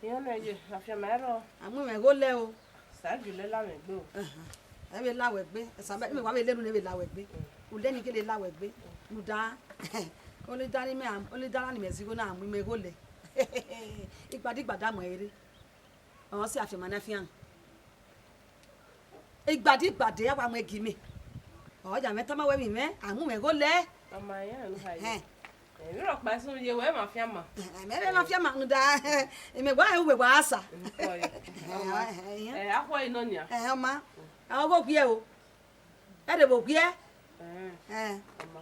Iran na ye, afianma i rrọọ. A mu mwẹ igho lẹ o. Sa gie u la mwẹ egbe o. Ahan. Ẹ vbe la wẹ egbe. Esa mẹ, mẹ wa vbe lele unu, ẹ vbe la wẹ egbe. Mm. U lele ne I gele la wẹ egbe. Mm. Rhunmwuda, ole da ni mẹ, ole da ni mẹ zẹ igho na, a mu mwẹ igho lẹ. Igbada igbada mu ẹre rre. Ọ sẹ afianma ne afian. Igbada igbada a wa mu ẹgi mẹ. Ọ ya mwẹ tama wẹ vbe mwẹ, a mu mwẹ igho lẹ. Ọ ma yan unu ha ye. Ẹhẹn. Emwi rhọkpa i sunu ye wẹ, ma fianma. Ẹhẹn, mẹ vbe ma fianma, rhunmwuda, imẹ wa rẹn uwẹ wa sa. Nkọ ye. Ẹ, ẹ, ẹ, ẹ. Ẹ, akhuẹ nọ nian. Ẹ, ọ ma. Ẹ, ọ ghe owiẹ o. Ẹ rhe vbe owiẹ. Ẹ. Ẹ. Ọ ma.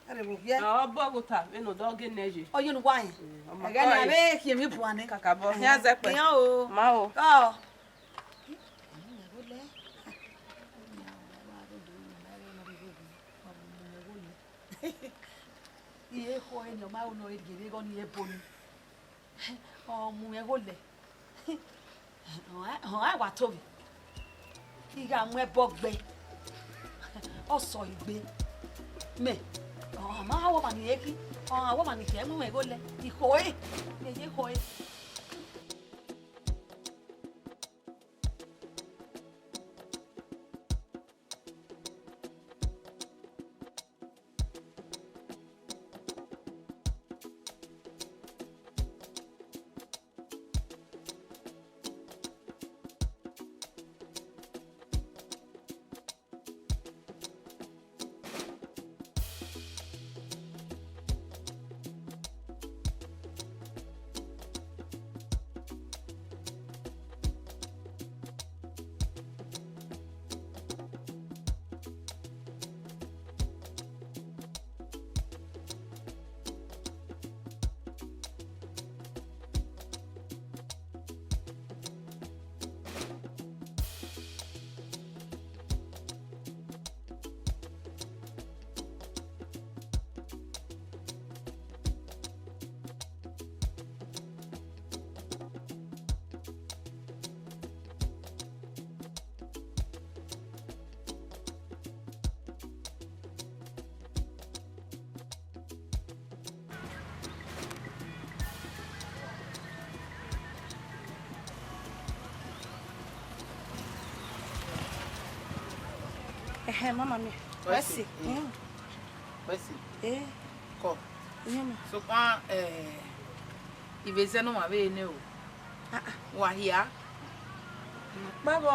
Ẹ rhe vbe owiẹ. Ẹ, ọ bọ ghe ota, vbene odọ ghe nẹ ye. Ọ ye unu wa rẹn. Mm, ọ ma. Ẹghẹ na, ẹ vbe khian emwi bua nẹ. Kakabọ, khian zẹ kpẹ. Khian o. Ma o. Ọ. Iye ekhọe ne ọ ma ru ne ọ rhie vbe igho ni ebo ni. Ọ mu mwẹ igho lẹ. Họn, họn, a wa to vbe. I gha mu ẹbọ gbe. Ọ sọ igbe. Mẹ, ọ ma wọ ọmwa ni re khin. Ọ ma wọ ọmwa ni khian mu mwẹ igho lẹ. I khọe. Mẹ ye khọe. Hẹ, mama mi. Wẹ si. Wẹ si. Mm. Wẹ si. Eh. Kọ. Iye ma. Sokpan, eh, ivbe zẹ ne ọmwa vbe nẹ o. Ah, ah. Wa hia. Kpavbọ.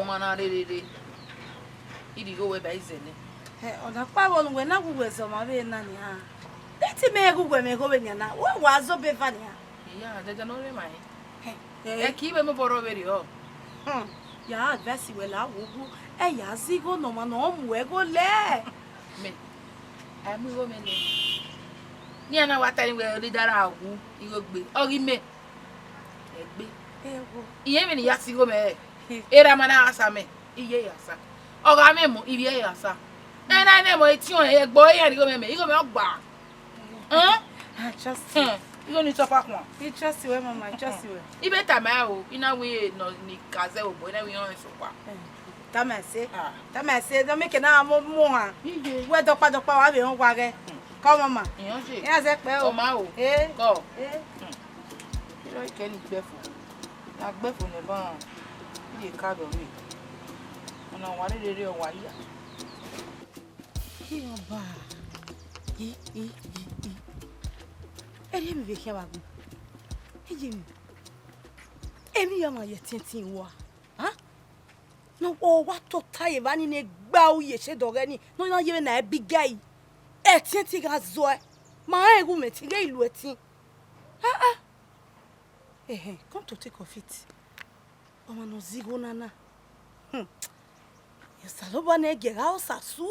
Ọmwa na rherere. Irigho wẹ ba izẹ nẹ. Hẹ, ọ na kpavbọ ne uwẹ na gu uwẹ zẹ ọmwa vbe na nian. De te mẹ gu uwẹ mwẹ igho vbe nian na. Wẹ wa zẹ obọ eva nian. Iya, jaja ne ọ rre emwa hẹ. Hẹ. Ẹ ki vbe mobọ rrọọ vberriọ. Hmm. Ya advice wẹ la wo gu, ẹ ya zẹ igho ne ọmwa ne ọ mu ẹgho lẹ. Mẹ, a mu igho mẹ nẹ. Iran na wa ta rin wẹ leader ra wu igho gbe. Ọ ghi mẹ. Ẹgbe. Ewo. Iye vbe ne I ya sẹ igho mẹ rẹ. Hmm. Erha ma na gha sa mẹ, iye ya sa. Ọ gha mwẹ emọ, ivbi ẹre ya sa. Ẹ na nẹ emọ etiọnrẹn, ẹgbẹe iran igho mẹ mẹ, igho mẹ ọ gba. Hẹn? I trust you. Hmm. Igho ni tọfa khuan. I trust you, mama, I trust you. I be tama o, I na wẹ nọ ni ka zẹ obọ, I na wẹ iran sokpa. Hmm. Tama ẹse. Ah. Tama ẹse, ne ọ miẹn ke na mu mu ha. Iye. Wẹ dọkpa dọkpa wa vbe họn wa ghẹ. Hmm. Kọ mama. Iyan je. Iran zẹ kpẹ o. Ọ ma o. Eh. Kọ. Eh. Hmm. Irọ ikẹ ni gbẹfo. Na gbẹfo nẹ ba. Iye ka dọ rre. Ọna wa rherere ọ wa ya. Ke ọba. I, i, i, i. Erriọ emwi vbe khian vbe agbọn. Iye emwi. Emwi ya ma ye ẹtiẹntiẹn wa. Ha? Ne ọ wa tota ye evba ni ne gba uye ẹse dọghẹ ni, ne ọ na ye vbe na ẹbi gẹe. Ẹtiẹntiẹn gha zọe. Ma rẹn ighẹ umẹ ẹtin ghe ilu ẹtin. Ah, ah. Ehẹn, come to think of it. Ọmwa ne ọ zẹ igho na na. Hmm. Osanobua nẹ gie gha Osasu,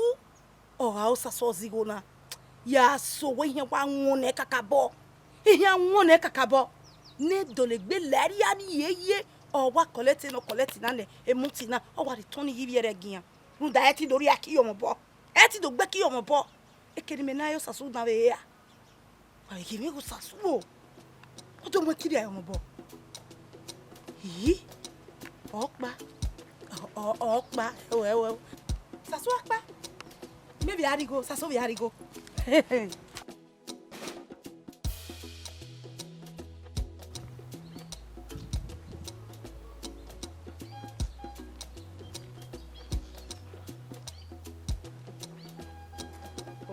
ọ gha Osasu ọ zẹ igho na. Ya so wẹ ihian wa wọn nẹ kakabọ. Ihian wọn nẹ kakabọ. Ne dọlegbe la ẹria ni ye ye, ọ wa collect ne ọ collect na nẹ, emoti na, ọ wa return ye ivbi ẹre gian. Rhunmwuda ẹ ti do rhia ke iyọmwẹ obọ. Ẹ ti do gbe ke iyọmwẹ obọ. Eke ne imẹ na re Osasu dan vbe ra. Wa vbe ghe mwẹ igho Osasu o. Ọ do mu ẹki rhia iyọmwẹ obọ. Ii, ọkpa. Ọ, ọ, ọkpa. Ẹwẹ, ẹwẹ. Osasu ọkpa. Mẹ vbe a rhie igho, Osasu vbe a rhie igho.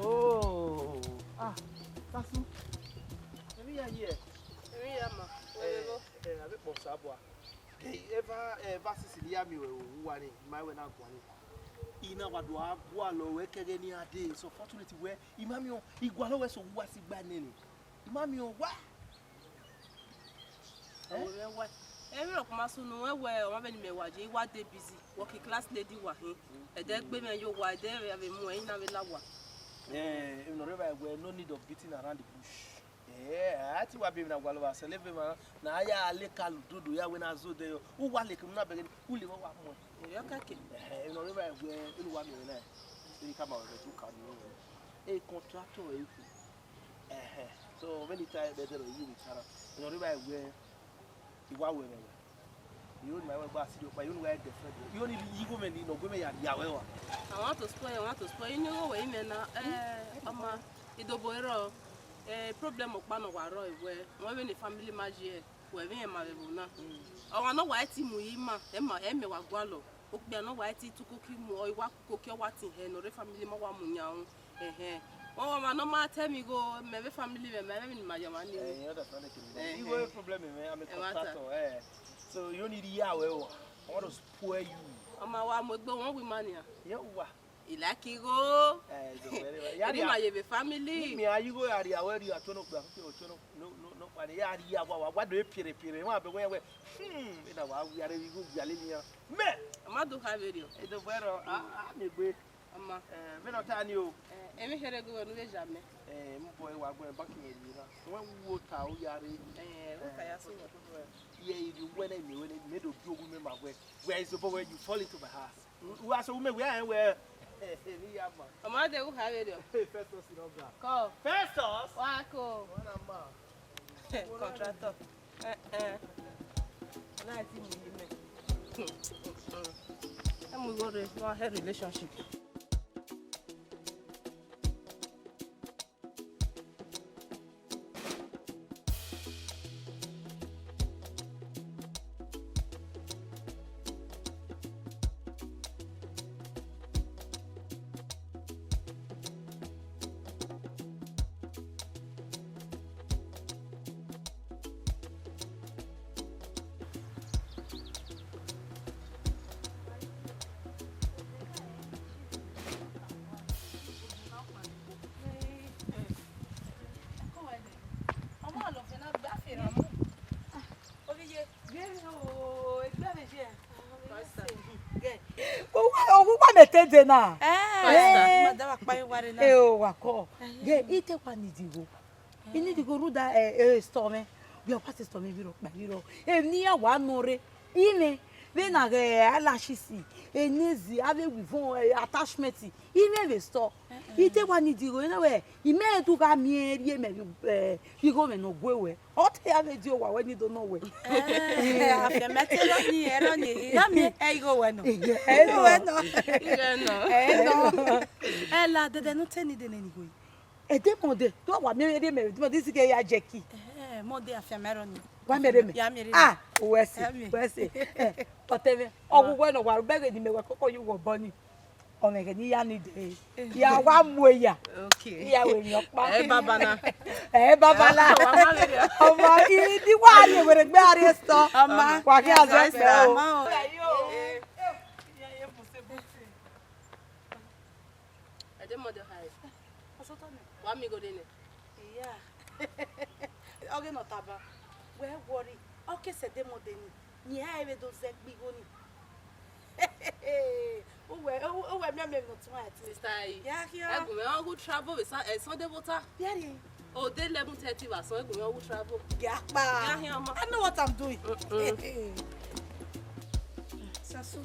Oh, ah, Osasu. Emwi ya ye? Emwi ya ma. Wẹ vbe gho? Eh, eh, a vbe kpọ Osanobua. Eva, eh, eva sisi ne I ya miẹn ruẹ vbe owa ni, I ma wẹ na guan ni. I na wa do a gualọ ruẹ kẹghẹ ne iran dee, so fortunate wẹ I ma miẹn, I gualọ ruẹ so uwa si gba nene. I ma miẹn owa. Eh? Ọmọ mwẹ wa. Emwi rhọkpa ma sunu wẹ wẹ ọmwa vbene imẹ wa ye, I wa dey busy, working class lady wa hin. Ẹdẹgbe mwẹ ye owa, ẹdẹ vbe mu ẹre na vbe la owa. Eh, emwi ne ọ rre evba wẹ, no need of beating around the bush. Eh, a ti wa biẹ emwi ne a gualọ vbe a sẹlẹ eve emwa na, ne a ya leka lududu ya wẹ ne a zẹ odẹ yọ. U wa leke unu na bẹghe ni, u levba wa muẹn. Erriọ kẹkẹ. Eh, emwi ne ọ rre evba wẹ, unu wa miẹn mwẹ na, eni ka ma wẹ vbe ẹdẹ u ka miẹn mwẹ. E contractor ẹre khin. Ẹhẹn. So, vbene I ta ẹre vbe ẹdẹrriọ, I ye vbe ta na. Emwi ne ọ rre evba wẹ, I wa ru ẹmwẹ wẹ. I ru ne ima wẹ gba siri ọkpa, I ru ne uwa girlfriend. I ru ne igho mwẹ ni ne ọ gu mwẹ ya rhia ruẹ wa. I want to spoil, I want to spoil. I ni igho wẹ imẹ na, eh, ọma, idobo rrọọ, eh, problem ọkpa ne ọ wa rrọọ wẹ, wẹ vbene family ma ye, wẹ vbe rẹn ma vbe ẹvbo na. Ọmwa ne ọ wa ti mu yi ima, ẹ ma, ẹ mẹ wa gualọ. Okpia ne ọ wa ti tu koki mu, ọ i wa ku koki, ọ wa tin hẹ, ne ọ rre family ma wa mu yan ru. Ẹhẹn. Ọmwa ne ọ ma tẹ mwẹ igho, mẹ vbe family mwẹ, mẹ vbe emwi ne ima ye ọmwa ni. Eh, you understand the thing. Eh, igho problem mwẹ, I'm a contractor, eh. So you only rhia ruẹ wa. I want to spoil you. Ọma wa mu egbe wọn wi ma nian. Yeah, wa. I like igho. Eh, so very well. Eni ma ye vbe family. Mi a igho ya rhia ruẹ rhia to no kpa, to no, no, no kpa ni ya rhia wa, wa, wa do piere piere, wa be wẹ wẹ. Hmm, ina wa wi are igho wi ale nian. Mẹ. Ọma do kha vberriọ. E do vberriọ, a, a mi gbe. Ọma. Eh, vbene ọ ta ni o. Eh, emwi kherhe gu wẹ ne u vbe zẹ amẹ. Eh, mu bọ wa gbẹn bank yẹn rhie na. Wẹ wo ta o ya rre. Eh, wo ta ya so wẹ. Ye iri wẹ na mi wẹ na, mi do bi ogu mẹ ma wẹ. Where is the boy where you fall into my house? Wa so me wẹ ẹ wẹ. Ni ya ma. Ọma de u kha vberriọ. Hey, Festus, you don't go. Kọ. Festus? Wa ko. Wa na ma. Contractor. Eh, eh. Na ti mu yi mẹ. Ẹ mu igho rre, no have relationship. Ye o, egbe vbe ye. Pastor. Ye. Owa, owa mẹ te de na. Eh, Pastor. Eh. Mada wa kpa ye ware na. Eh, o wa kọ. Eh. Ye, ite wa ni di go. Ini di go ruda, eh, eh, store mwẹ. Vbe ọ wa te store mwẹ vbe rọ kpa vbe rọ. Eh, ni ya wa nọ re. Imẹ, vbe na ghẹ eyelashes, enezi, avbe weave, eh, attachment. Imẹ vbe store. Eh, eh. Ite wa ni di go, na wẹ, imẹ tu gha miẹn rhie mẹ vbe, eh, igho mwẹ ne ọ gue wẹ. Ọ te ya vbe di owa wẹ ni do nọ wẹ. Eh, afianma te rọ ni, ẹ rọ ni, ya miẹn, ẹ igho wẹ nọ. Igho wẹ nọ. Igho nọ. Ẹ nọ. Ẹ la, dẹdẹ ne u te ni de nene igho yi. Edemọdẹ, do wa miẹn rhie mẹ, edemọdẹ, isi ke ya jẹ ki. Eh, mọdẹ afianma rọ ni. Wa miẹn rhie mẹ. Ya miẹn rhie mẹ. Ah, wẹ sẹ, wẹ sẹ. Eh, ọtẹn mwẹ, ọghughẹ ne ọ wa ru bẹghe ne imẹ wẹ kọkọ ye uwu obọ ni. Ọmwẹ ghẹ ne I ya ni dẹ. Eh. Ya wa mu eya. Okay. I ya wẹ emwi ọkpa. Eh, baba na. Eh, baba na. Eh, wa ma vberriọ. Ọmọ, I di wa rhie werriegbe a rhie store. Ọma. Wa khian zẹ kpẹ o. Ọma o. Eh. Edemọdẹ khare. Ọsọtọ nẹ. Wa miẹn igho nene. Iya. Ọ ghe ne ọ taba. Wẹ worry. Ọ ke sẹ edemọdẹ ni. Yin a vbe do zẹ gbe igho ni. Uwẹ, uwẹ miẹn miẹn nọ tonight. Mister Ayi. Ya khian. Ẹgùn mwẹ ọ gu travel vbe sa, eh, Sunday vbe ota. Bia rhie. O de eleven thirty vbe asọn, ẹgùn mwẹ ọ gu travel. Ya kpa. Ya khian ọmọ. I know what I'm doing. Mm-mm. Sasu.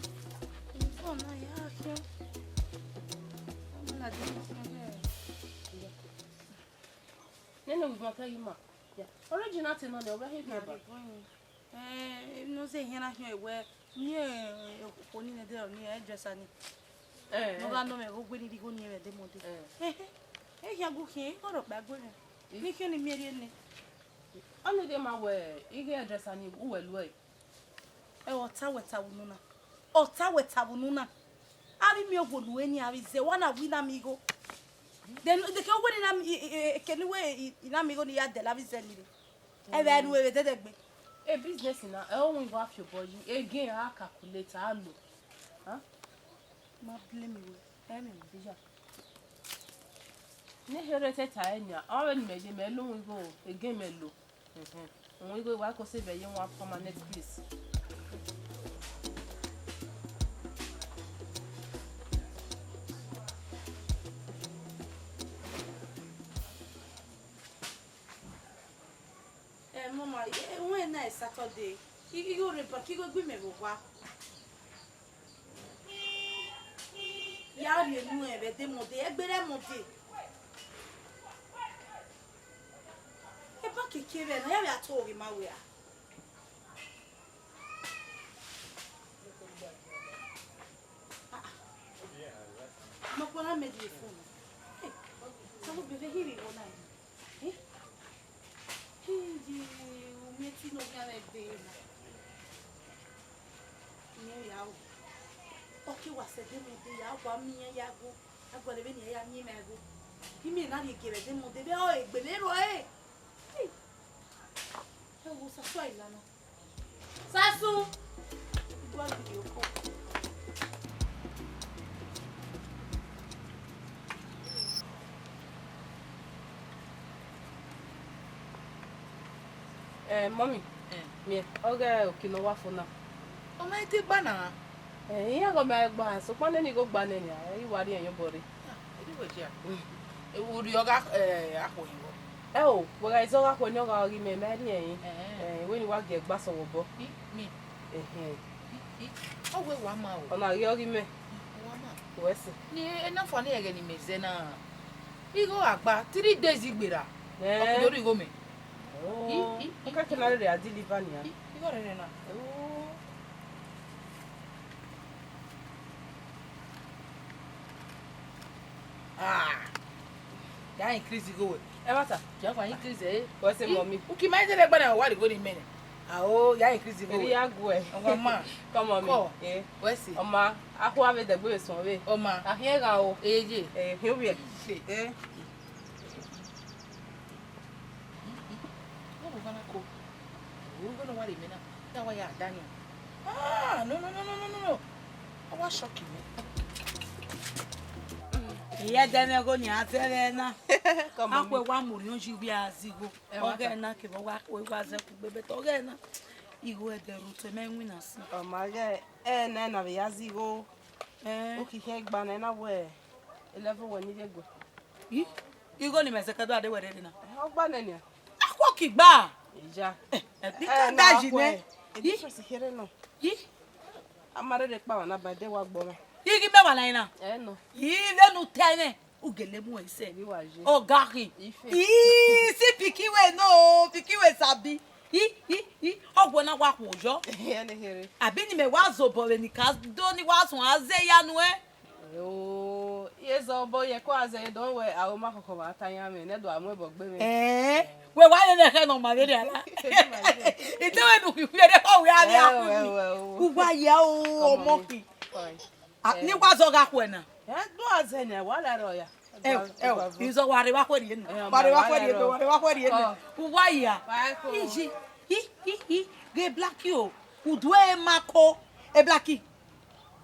Phone na ya khian. Ọmọ na de khian. Nene ovbi mwẹ keghi ma. Ya. Original te nọ nẹ, ọ vbe hia ba. Eh, ne ọ zẹ ehiẹn na khian wẹ, ne okhuo ni nẹdẹ ni hairdresser ni. Eh, ne ọ gha nọ mwẹ vbe ogbe ni rhie igho ni vbe edemọdẹ. Eh. Eh, eh, eh, khian gu khian, igho rhọkpa gue mwẹ. Eh. Ne I khian ni miẹn rhie nẹ. Ọnii de ma wẹ, ighe hairdresser ni uwẹ lu ẹre. Ẹ, ọ ta wẹ ta vbe unu na. Ọ ta wẹ ta vbe unu na. Avbe miẹn owo ne uwẹ ni avbe zẹ, wa na wi na miẹn igho. Then, de ke uwẹ ni na mi, i, i, i, ke ne uwẹ i, i na miẹn igho ni ya dẹ la avbe zẹ ni rre. Ẹvbo ẹre ne uwẹ vbe dẹdẹ gbe. E business na, ẹ, ọ wọn igho a fi obọ yi, again, a calculate, a lo. Huh? Ma blame you, ẹ mẹ. Iya. Ne here te ta ẹre nia, ọ vbe ne imẹ ye, mẹ lo wọn igho, again mẹ lo. Mhm. Wọn igho wa ko se vbe ye one permanent place. Eh, mama, eh, when na Saturday, I, I go reba, I go gbe mẹ vbe owa. Ya rhie enu ẹn vbe edemọdẹ, egbe rẹ Monday. Eba keke vbe na, ya vbe a to ghi ma wẹ a. Ah, ah. Mo kpọnọ mẹ di phone. Eh, so we be very hiri one night. Eh? Hii, u miẹn eti ne ọ khian mwẹ dee na. Miẹn ya o. Ọ ke wa sẹ edemọdẹ ya, wa miẹn ya go. A gualọ vbene iran ya miẹn mwẹ go. Imẹ na rhie gie vbe edemọdẹ vbe ọ egbe vbe rrọọ ẹre. Hii. Ẹ wo, Sasu a i la na. Sasu! Igua video call. Eh, mummy, eh, miẹn, ọ ghe oki ne ọ wa fo na. Ọ ma te gba na? Eh, iran ghe ọ ma gba, sokpan nene igho gba nene, ẹ i wa rhie ẹn ye obọ rre. Ah, edi wẹ dia. Mm. Urhi ọ gha, eh, akhuẹ hin wọ? Ẹ o, wẹ gha zẹ ọ gha khuẹ ne ọ gha ghi mẹ, mẹ rhie ẹn. Eh. Eh, wẹ ne wa gie gba sẹ vbe obọ. I, mi. Ẹhẹn. I, i. Ọ wẹ wa ma o. Ọ na ghi ọ ghi mẹ. Wa ma. Wẹ sẹ. Ni ena fua ne ẹghẹ ne imẹ zẹ na. Igho agba three days igberra. Eh. Ọ kugbe orhigho mẹ. Oh. I, i, i, ọ ka kẹ na rere a deliver nia. I, igho rere na. Oh. Ah. Ya increase igho wẹ. Ẹmwata. Ya wa increase e. Wẹ sẹ, mummy. Uki ma dede gba na wa righo ni mẹ nẹ. Ah, oh, ya increase igho wẹ. Eri ya guẹ. Ọmọ ma. Come on, mummy. Eh. Wẹ sẹ. Ọmọ, a khu avbe dẹgbe vbe suẹn vbe. Ọmọ. A khian gha o. Eye. Eh, hin ovbi ẹ. Eye. Eh. Ọ vbe na ko. Orhighe ne ọ wa rre mẹ na, te a wa ya da nian. Ah, no, no, no. Ọ wa shock mẹ. Iye ẹdẹ mwẹ gho ni a zẹ vbe na. Come on. Akhuẹ wa mu orhiọn yi wẹ a zẹ igho. Ẹ wa ta. Ọghẹ na kevbe ọ wa, ọ wa zẹ kugbe, but ọghẹ na. Igho ẹdẹ rre otọ, mẹ winna sin. Ọ ma ghẹ, ẹ nẹ na vbe ya zẹ igho. Ẹn. Okhi khian gba nẹ na wẹ eleven wẹ ni rre gue. Yi, igho ni mẹ zẹ kẹdua de wẹ rre na. Ọ gba nẹ nia. Akhọkigba. Eja. Ẹ, ẹ, bi Ẹ, ka na da yi akhọe. Nẹ. Yi. Difference here no. Yi. A ma rherhe kpa wa na ba de wa gbọ mẹ. Yi ghi mẹ wa na ina. Ẹ nọ. Yi vbene u ta ẹmwẹ, u gele mu ẹre sẹ. Vbe wa ye. Ọ ga khin. Ife. Yi si pikin wẹ no, pikin wẹ sabi. Yi, yi, yi, ọ wẹ na wa khuo yọ. Ẹ ne here. Abi ni mẹ wa zobọ vbe ni ka do ni wa sọn a zẹ ya nuẹn. Oh, ye zobọ ye ko a zẹ dọn wẹ a ma khọkhọ wa ta yan mẹ, ne do a mu ẹbọ gbe mẹ. Ẹ, wẹ wa ye ne ẹkhẹ nọ ma vbe rria la. Ite wẹ nu khin khin ẹre kọ wẹ a vbe a Ẹ, khu wẹ, ni. Wẹ, wẹ. U wa ya o, Come on, ọmọ khin. Fine. A, Ẹ. Ni wa zọ gha khuẹ na. Ẹ, do a zẹ nẹ, wa la rọ ya. Ẹ, ẹ, izọ wa rre wa khuẹrhie nẹ. Ẹ, Wa rre wa wa khuẹrhie la nẹ, rọ. Wa rre wa khuẹrhie nẹ. Ọ. U wa ya. Wa kọ. Iji, i, i, i, ghe Blackie o. U do e ma ko. E Blackie.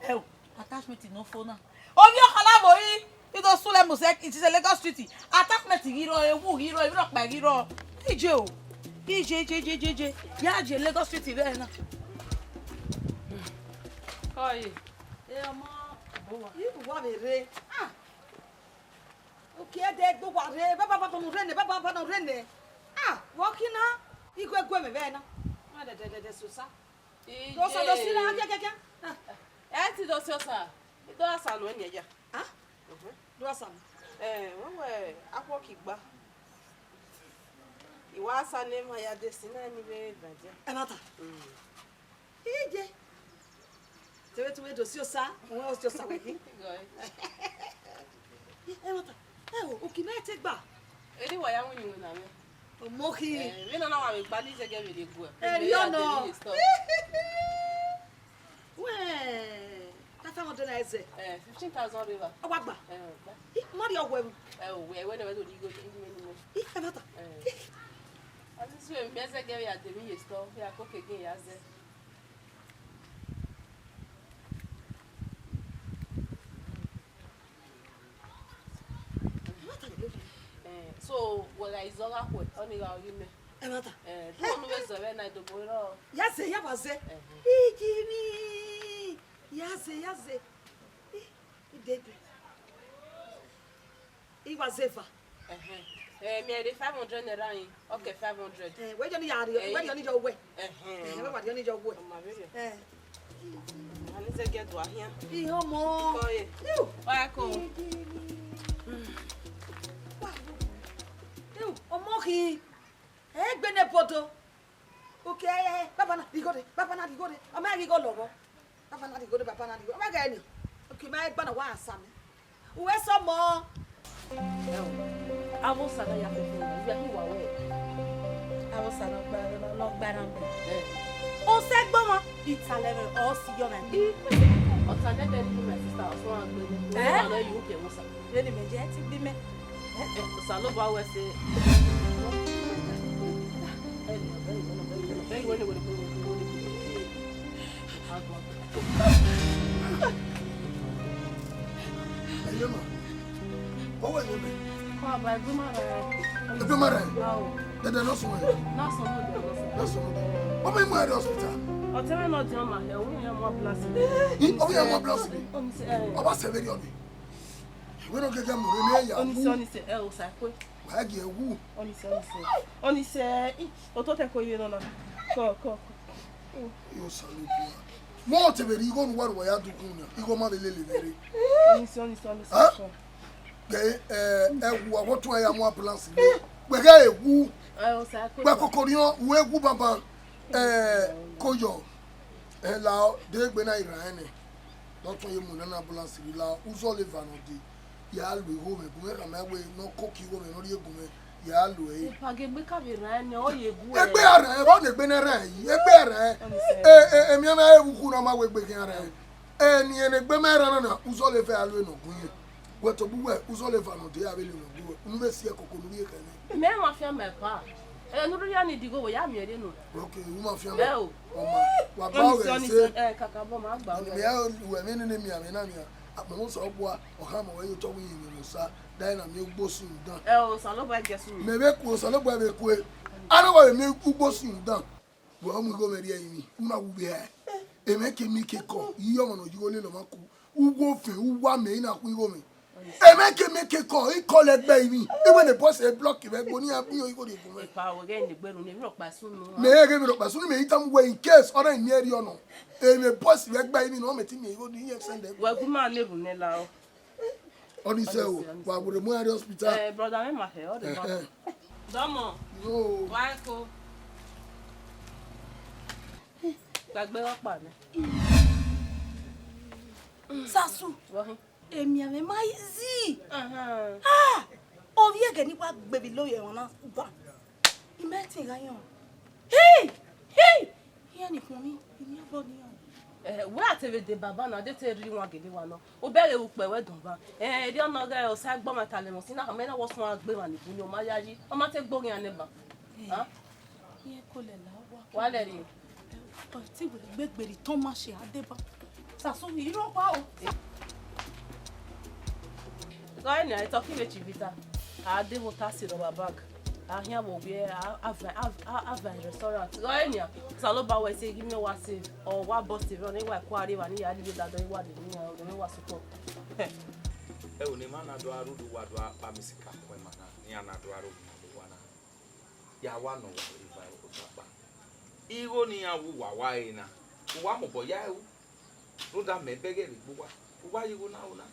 Ẹ o, attachment nọ fo na. Ovbi ọkhan na vbo yi, I do sule mu sẹ, it is a Lagos Street. Attachment ghi rrọọ, ewu ghi rrọọ, emwi rhọkpa ghi rrọọ. Ije o. Ije, ije, ije, ije, ije. Ya je Lagos Street vbe na. Kọye. E ọmọ. Ibu wa vbe rre. Ah. Oke ẹdẹ egbe uwa rre, baba baba nọ rre nẹ, baba baba nọ rre nẹ. Ah, vbe ọ khin na? Igho gue mwẹ vbe na. Ma dẹdẹdẹdẹ sosa. Ije. Sosa do si na, kiakiakia. Ah. Ẹ ti do si osa. I do a sa nuẹn nia ya. Ah? Mhm. Do a sa nuẹn. Ẹ, wẹ wẹ, akhọkigba. I wa sa ne emwa ya de si na ni vbe evadia. Ẹ na ta. Mm. Ije. Te vbe te uwẹ do si osa, uwẹ ọ si osa wẹ khin. Igọ ẹ. Ẹ na ta. Ẹ o, oki mẹ te gba. Eni wa ya winna iwinna mwẹ. Ọmọ khin. Eh, vbene ọ na wa vbe gba ni zẹgẹ vbe rrie gue. Ẹ, rhie ọnọ. Wẹ, ta five hundred naira zẹ. Eh, fifteen thousand river. Ọ wa gba. Eh, ọ gba. Ih, ma rhie ọghuẹ mu. Eh, o, wẹ, wẹ ne wẹ do rhie igho, igho ni mẹ. Ih, ẹ ma ta. Eh. Ih. Asisi, emwi mẹ zẹgẹ vbe ya de emwi ye store, vbe ya koko egin ya zẹ. Eh, so, wẹ gha izọ gha khuẹ, ọnii gha ghi mẹ. Ẹmwata. Eh, du ọnu vbe zọ vbe na, idobo rọ. Ya zẹ, ya wa zẹ. Ẹhẹn. Iji mi. Ya zẹ, ya zẹ. I, i debe. I wa zẹ eva. Ẹhẹn. Eh, mi ẹre five hundred naira yin. Okay, five hundred. Eh, wẹ jọ ni ya rhie, wẹ jọ ni jọ wẹ. Ẹhẹn. Eh, wẹ wa jọ ni jọ wẹ. Ọ ma vberriọ. Eh. A ni zẹ gẹ do ahian. Ihe ọmọ. Kọ ye. Iu. Wa ko. Iu, ọmọ khin. Ẹ gbe ne bodo. Oke, ẹ, ẹ, baba na, righo re, baba na, righo re. Ọ ma righo lọghọ. Baba na, righo re, baba na, righo re. Ọ ma ghẹ ni. Oke, ma gba na wa sa mi. Uwẹ sọmọ. Ẹ o, avbe Osa na ya fẹfẹ, uwẹ ghi wa wẹ. Avbe Osa ne ọ gba, ne ọ gba na mẹ. Ẹ. Osa ẹgbọmwa, italẹ mwẹ, ọ si yọ mwẹ. I, ọta nẹdẹ ni my sister, ọsọ wa gbe ni. Ẹ? Ọsọ wa gbe ni, you can Osa. Vbene imẹ je ẹtin gbe imẹ. Ẹ, ẹ, Osanobua wẹ sẹ. Ẹ, ẹ, ẹ, Ẹyẹ ma, ọ wẹ yẹn mẹ. Baba, ẹgbẹma rẹ. Ẹgbẹma rẹ? Ao. Dẹdẹ nọ sunu ẹ. Na sunu ẹ. Na sunu ẹ. Ọ ma mu ẹ rre hospital. Ọtẹn mwẹ ne ọ diọn ma hẹ, ọ wẹ iran mu ambulance. Ih, ọ wẹ iran mu ambulance ni. Ọ ni sẹ, ẹ. Ọ ba sẹ vberriọ ni. Wẹ ne ọ gẹgẹ mu rre ne ya wu. Ọ ni sẹ, ọ ni sẹ, ẹ, Osa kue. Wa gie wu. Ọ ni sẹ, ọ ni sẹ. Ọ ni sẹ, ih, ototẹ ko ye nọ na. Kọ, kọ, kọ. Yo, Osanobua. Mọ te vbe rhie igho ne uwa ru wa ya dukun na, igho ma vbe lele vbe rre. Ọ ni sẹ, ọ ni sẹ, ọ ni sẹ. Ẹ? Kọ. Ghe, ẹ, ẹ wu, a wọ tun ya mu ambulance ni. Wẹ ghe wu. Ẹ, Osa kue. Wẹ koko riọn, wẹ wu banban. Ẹ, ko yọ. Ẹ, la, de egbe na i rran ẹnẹ. Dọtun ye mu nana ambulance rhie la, uzọ leva nọ dee, ya lu igho mwẹ, gu mwẹ khama wẹ ne ọ koko igho mwẹ ne ọ rhie gu mwẹ, ya lu ẹre. Ipage egbe ka vbe rran ẹnẹ, ọ ye gu ẹre. Egbe a rran ẹnẹ, vbọ ne egbe ne rran yi, egbe a rran ẹnẹ. Ọ ni sẹ. E, e, emianmwẹ ẹre vbe ukhu ne ọ ma wẹ egbe khian rran ẹnẹ. Eni ẹnẹ egbe mẹ rran na, uzọ leva ya lu ẹre ne ọ gun yẹn. Wẹ tobọ uwẹ, uzọ leva nọ dee, a vbe lu ẹre ne ọ gun wẹ. Unu vbe si ẹkoko ne u rhie khẹ nẹ. Mẹ ma fian mẹ pa. Ẹ, ne u rhie ya ni digho, wẹ ya miẹn rre nọ. Ok, u ma fian mẹ. Ẹ o. Ọ ma, wa gba ọghẹ se. Ẹ, kakabọ ma gba ọghẹ. Mẹ ya ru ẹmwẹ nene mian mwẹ na nian. Akpọnmwẹ Osanobua, ọ khama wẹ ye otọ wẹ iye mwẹ Osa, da ẹre na miẹn ugbo sin rhunmwuda. Ẹ, Osanobua gie sunu. Mẹ vbe kue, Osanobua vbe kue. A na wa vbe miẹn ugbo sin rhunmwuda. Wa mu igho mwẹ rhie ẹrinmwi, u na wu vbe hẹ. Emwa ke miẹn ke kọ, iye ọmwa ne ọ ye igho lele ọmwa ku. Uwu ofẹn, uwu amẹ, I na khu igho mwẹ. Emwa ke miẹn ke kọ, I kọlọ ẹgbẹ ẹrinmwi. Iwẹ ne boss ẹ block mwẹ, ẹgbo ne iran bian igho rhie gu mwẹ. Epa, wẹ ghẹ ne egbe ru ne emwi rhọkpa sunu. Mẹ ghẹ emwi rhọkpa sunu, mẹ I tama uwẹ in case ọ na miẹn rhiọ nọ. Emwa boss mwẹ ẹgbẹ ẹrinmwi nọ, mẹ te miẹn igho ne iran send ẹre. Wẹ gu ima ne erhunmwu ne la o. Ọnii sẹ o, wa werriẹ mu iran rrie hospital. Eh, brother, mẹ ma hẹ, ọ deba. Ẹhẹn. Dọmọ. Yo. Wa ẹko. Gbagbe ọkpa nẹ. Sasu. Wọhọn. Emianmwẹ ma easy. Ahan. Ah! Ovbi ẹghẹ ne I wa gbe vbe ilo ye emwa na gba. I ma ẹtin gha yọn. Hey! Hey! Iran ni khuọnmwi, I miẹn obọ ne iran. Eh, wẹ a te vbe deba na, de te rhie iwan gele wa nọ. Obẹ ghe ukpẹ wẹ dọn ba. Eh, erriọ nọ ghe Osagbọmwa ta lẹ mwẹ sin na, mẹ na wọ suẹn gbe emwa ni bun ni, ọ ma yayi, ọ ma te gbe oghian nẹ ba. Eh, ah? Iran ko lẹ la wa. Wa lẹ rhie. Ọ ti wẹ gbe gberi tọn ma ṣe a deba. Sasu, I rre ọkpa o. Gha nian, etọ ki vbe Chivita. A de vbe ota si rọba bag. A khian vbe owiẹ, a, a va, a, a, a va restaurant. Gha nian, Osanobua wẹ sẹ ghi miẹn wa save, ọ wa bust evbare, ọ ne wa ku arre evba ne I ya rhie dadọ, I wa de ne iran, ọ ne wa sukọ. Ẹo, ne ima na do aro do wa do kpa mi sika kọ ima na, ne iran na do aro ma do wa na. Ya wa nọ wa eva otakpa. Igho ne iran wu uwa wa ẹre na, uwa mobọ ya ru. Rhunmwuda mẹ bẹghe vbe egbe uwa, uwa ye igho na ru na.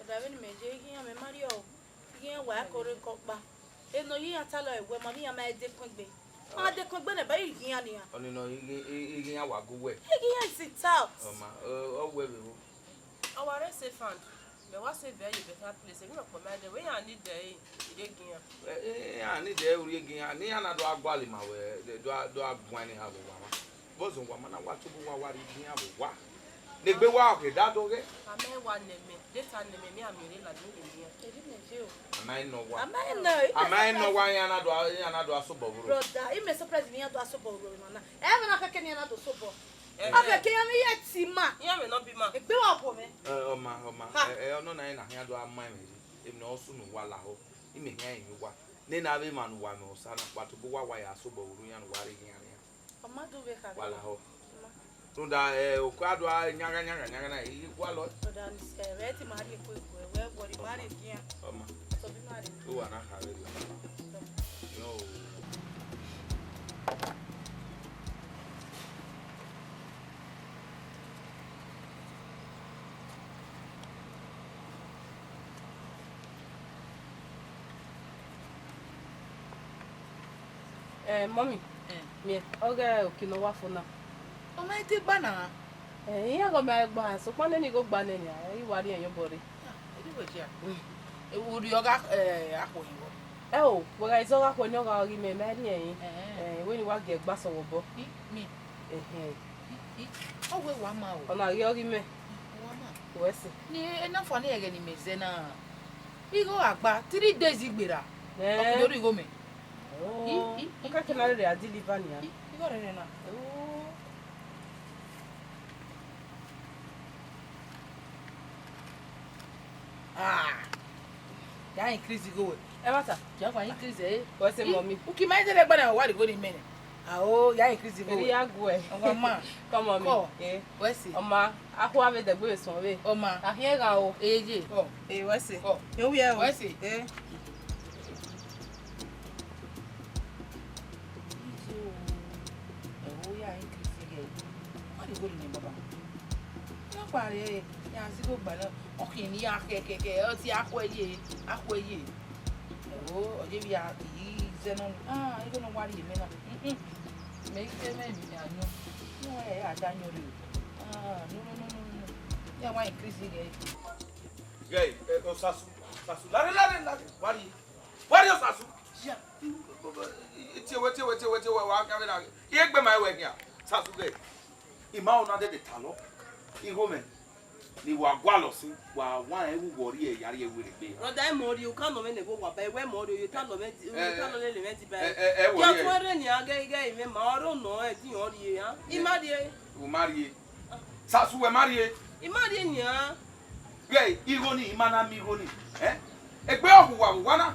Ọda vbene imẹ ye, ighian mẹ ma rriọ, ighian wa ẹko rre ẹko ọkpa. Enọ ye iran talọ ẹwẹ ma vbe iran ma dekun egbe. Ma dekun egbe nẹ ba ighian nian. Ọnii nọ ighi-, i-, ighian wa gu wẹ. Ighian is it out. Ọ ma, ọ, ọ wẹ vbe vbo? Ọ wa rre safe hand. Mẹ wa save ẹre ye better place, emwi rhọkpa ma dẹ wẹ iran need ẹre, I rhie gie iran. Ẹ, ẹ, iran need ẹre, u rhie gie iran, ne iran na do gha gualọ ima wẹ, do, do gha guan ne iran vbe owa mwa. Vbọzẹ uwa ma na wa tobọ uwa wa rhie gie iran vbe owa. Ne egbe wa ọ ke da do ghe. A ma wa nẹ mẹ, de ta nẹ mẹ, mẹ a miẹn rre ladian ne iran. Eri mẹ ye o. A ma nọ wa. A ma nọ, I A ma nọ wa, iran na do, iran na do gha sobọ vbe oro. Brother, I mẹ surprise ne iran do gha sobọ vbe oro na. Ẹ vbe na kẹkẹ ne iran na do sobọ. Eh, a fẹ ke iran vbe ye ẹtin ima. Iran vbe nọ bi ima. Egbe wa bọ mwẹ. Ẹ, ọ ma, ọ ma. Ha. Ẹ, ẹ, ọ nọ na, iran na khian do gha ma ẹmwẹ yi. Emwi ne ọ sunu wa lahọ. Imẹ khian rinmwian uwa. Nene avbe emwa ne uwa mwẹ Osa na kpa tobọ uwa wa ya sobọ vbe oro iran ne uwa rre ghe iran nian. Ọ ma do vbe kha vbe. Wa lahọ. Ọ ma. Rhunmwuda, ẹ, okue a do gha yanghan, yanghan, yanghan na, I gualọ. Brother, ni sẹ, vbe ẹtin ima rhie kue kue, wẹ worry, ima rhie gie iran. Ọ ma. Tobọ ima rhie. Uwa na kha vberriọ. Yọ o. Eh, mummy, eh, miẹn, ọ ghe okino wa fo na. Ọ ma te gba na? Eh, iran ghe ọ ma gba, sokpan nene igho gba nẹ nia, I wa rhie ẹre yobọ rre. Ah, edi wẹ dia. Mm. Urhi ọ gha, eh, akhuẹ hin wọ? Ẹ o, wẹ gha izọ gha khuẹ ne ọ gha ọghe imẹ, mẹ rhie ẹre. Eh. Eh, wẹ ne I wa gie ẹgba sẹ vbe obọ. I, mi. Ehẹn. I, i, ọ wẹ wa ma o. Ọ na ghi ọghe imẹ. Wa ma. Wẹ sẹ. Ni ena fua ne ẹghẹ ne imẹ zẹ na. Igho gha gba three days gberra. Eh. Ọ kugbe orhigho mẹ. Oh. I, i, i, ọ ka kẹ na rere a deliver nia. I, igho rẹrẹ na. Oh. Ah. Ya increase igho wẹ. Ẹ ma ta. Ya wa increase ẹ. Wẹ sẹ, mummy. Uki ma dele gba na wa righo ni mẹ nẹ. Ah, oh, ya increase igho wẹ. Eri ya guẹ. Ọmọ ma. Come on, me. Kọ. Eh. Wẹ sẹ. Ọ ma, akhua vbe dẹgbe vbe suẹn vbe. Ọ ma. A khian gha o. Eye. Kọ. Eh, wẹ sẹ. Kọ. Ye wi ẹ o. Wẹ sẹ. Eh. Ẹvbo ya increase igho. Ọ righo ni mẹ baba. Ọ kpa rre, ya zigho gba na. Ọ khian ne iran khẹkhẹkhẹ, ọ tie akhuẹ ye, akhuẹ ye. Ẹvbo, ọ ye vbe ya iyi zẹ nọ. Ah, igho ne ọ wa rhie mẹ na. Mm-mm. Mẹ i te mwẹ emwi ne a yọn. Ne ọ ya da yọn rre o. Ah, no, no, no, no, no. Ya wa increase igho. Ghẹ, eh, Osasu, Osasu, lare, lare, lare, wa rrie, wa rrie Osasu. Ya. Tie wẹ, tie wẹ, tie wẹ, tie wẹ, wa ka vbe na. Iye gbe ma wẹ khian, Osasu ghẹ. I ma na dede talọ. Igho mẹ, ne wa gualọ sin, wa wa rẹn vbe uwẹ rrie ya rrie werriegbe. Brother, ẹ mọ rrie, u ka nọ mwẹ ne ẹvbo wa ba, ẹ wẹ mọ rrie, u ta nọ mwẹ, u ta nọ lele mwẹ diba. Ẹ, ẹ, ẹ, wọ ya rrie. Tuẹn rre nian, ghẹ, ghẹ, imẹ ma ọrọ nọ, ẹ, di yọn rrie, a? I ma rrie. U ma rrie. Sasu wẹ ma rrie. I ma rrie nian. Ghẹ igho ni, ima na miẹn igho ni. Eh? Egbe ọhuwa vbe uwa na.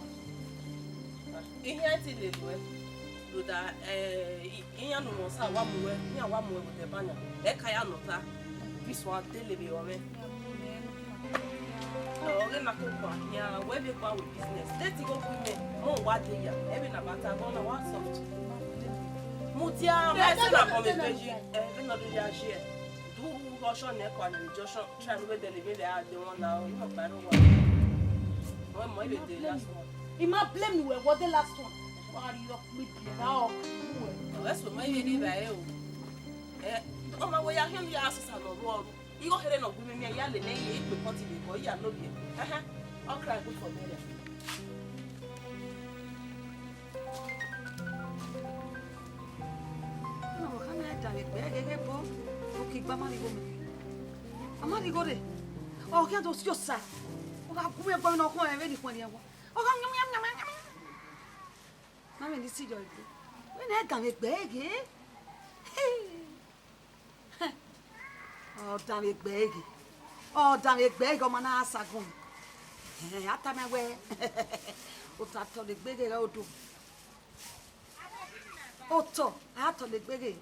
Ihian ti lele ruẹ, rhunmwuda, eh, i-, iran ne u mwẹ osa wa mu ruẹ, iran wa mu ruẹ vbe odẹ ban nia, ẹ ka ya nọ ọta, vbe isuan dele vbe ruẹ mwẹ. Ọ ghe na koko a khian, wẹ vbe kpa wẹ business. Te te igho gu imẹ, mọ wa de ya, ẹvbo na ba ta, ẹghẹ na wa soft. Mudia, ma ẹse na bọ mwẹ egbe yi, ẹ, vbene ọ do ya yi ẹ. Do ru ọshọ nẹ kua nẹ junction, try ne u vbe dẹlẹ emwi vbe a de wọn na, ọ, inọkpa ẹre uwa. Mọ, mọ, I vbe de last one. I ma blame wẹ, wẹ de last one. Wa rhie ọkpẹn biẹ ra ọ, wẹ. Ọ, ẹse ma I vbe rhie vbe ẹre o. Ẹ, ọ ma wẹ ya khian ya asesa nọ ru ọru. Igho kherhe ne ọ gu mwẹ miẹn, I ya lele ẹre, I kpe pot vbe obọ, I ya lobọ ẹre. Ẹhẹn, okra good for burial. Ọmọ kha mẹ da vbe egbe ẹghẹ ebo, okigbe a ma rhie igho mẹ. A ma rhie igho rre. Ọ khian do si osa. Ọ gha gu mwẹ ẹguọmwi ne ọ khọn ẹmwẹ vbene I khuẹnniẹn owa. Ọ gha miẹn, miẹn, miẹn, miẹn, miẹn. Ma mwẹ ne I si yọ egbe. Wẹ ne ẹ da vbe egbe ẹghẹ. Ọ da vbe egbe ẹghẹ. Ọ da vbe egbe ẹghẹ, ọ ma na sa gun. Ẹhẹn, a tama wẹ, otọ a tọlegbe ghe ẹre odo. Otọ a tọlegbe ghe.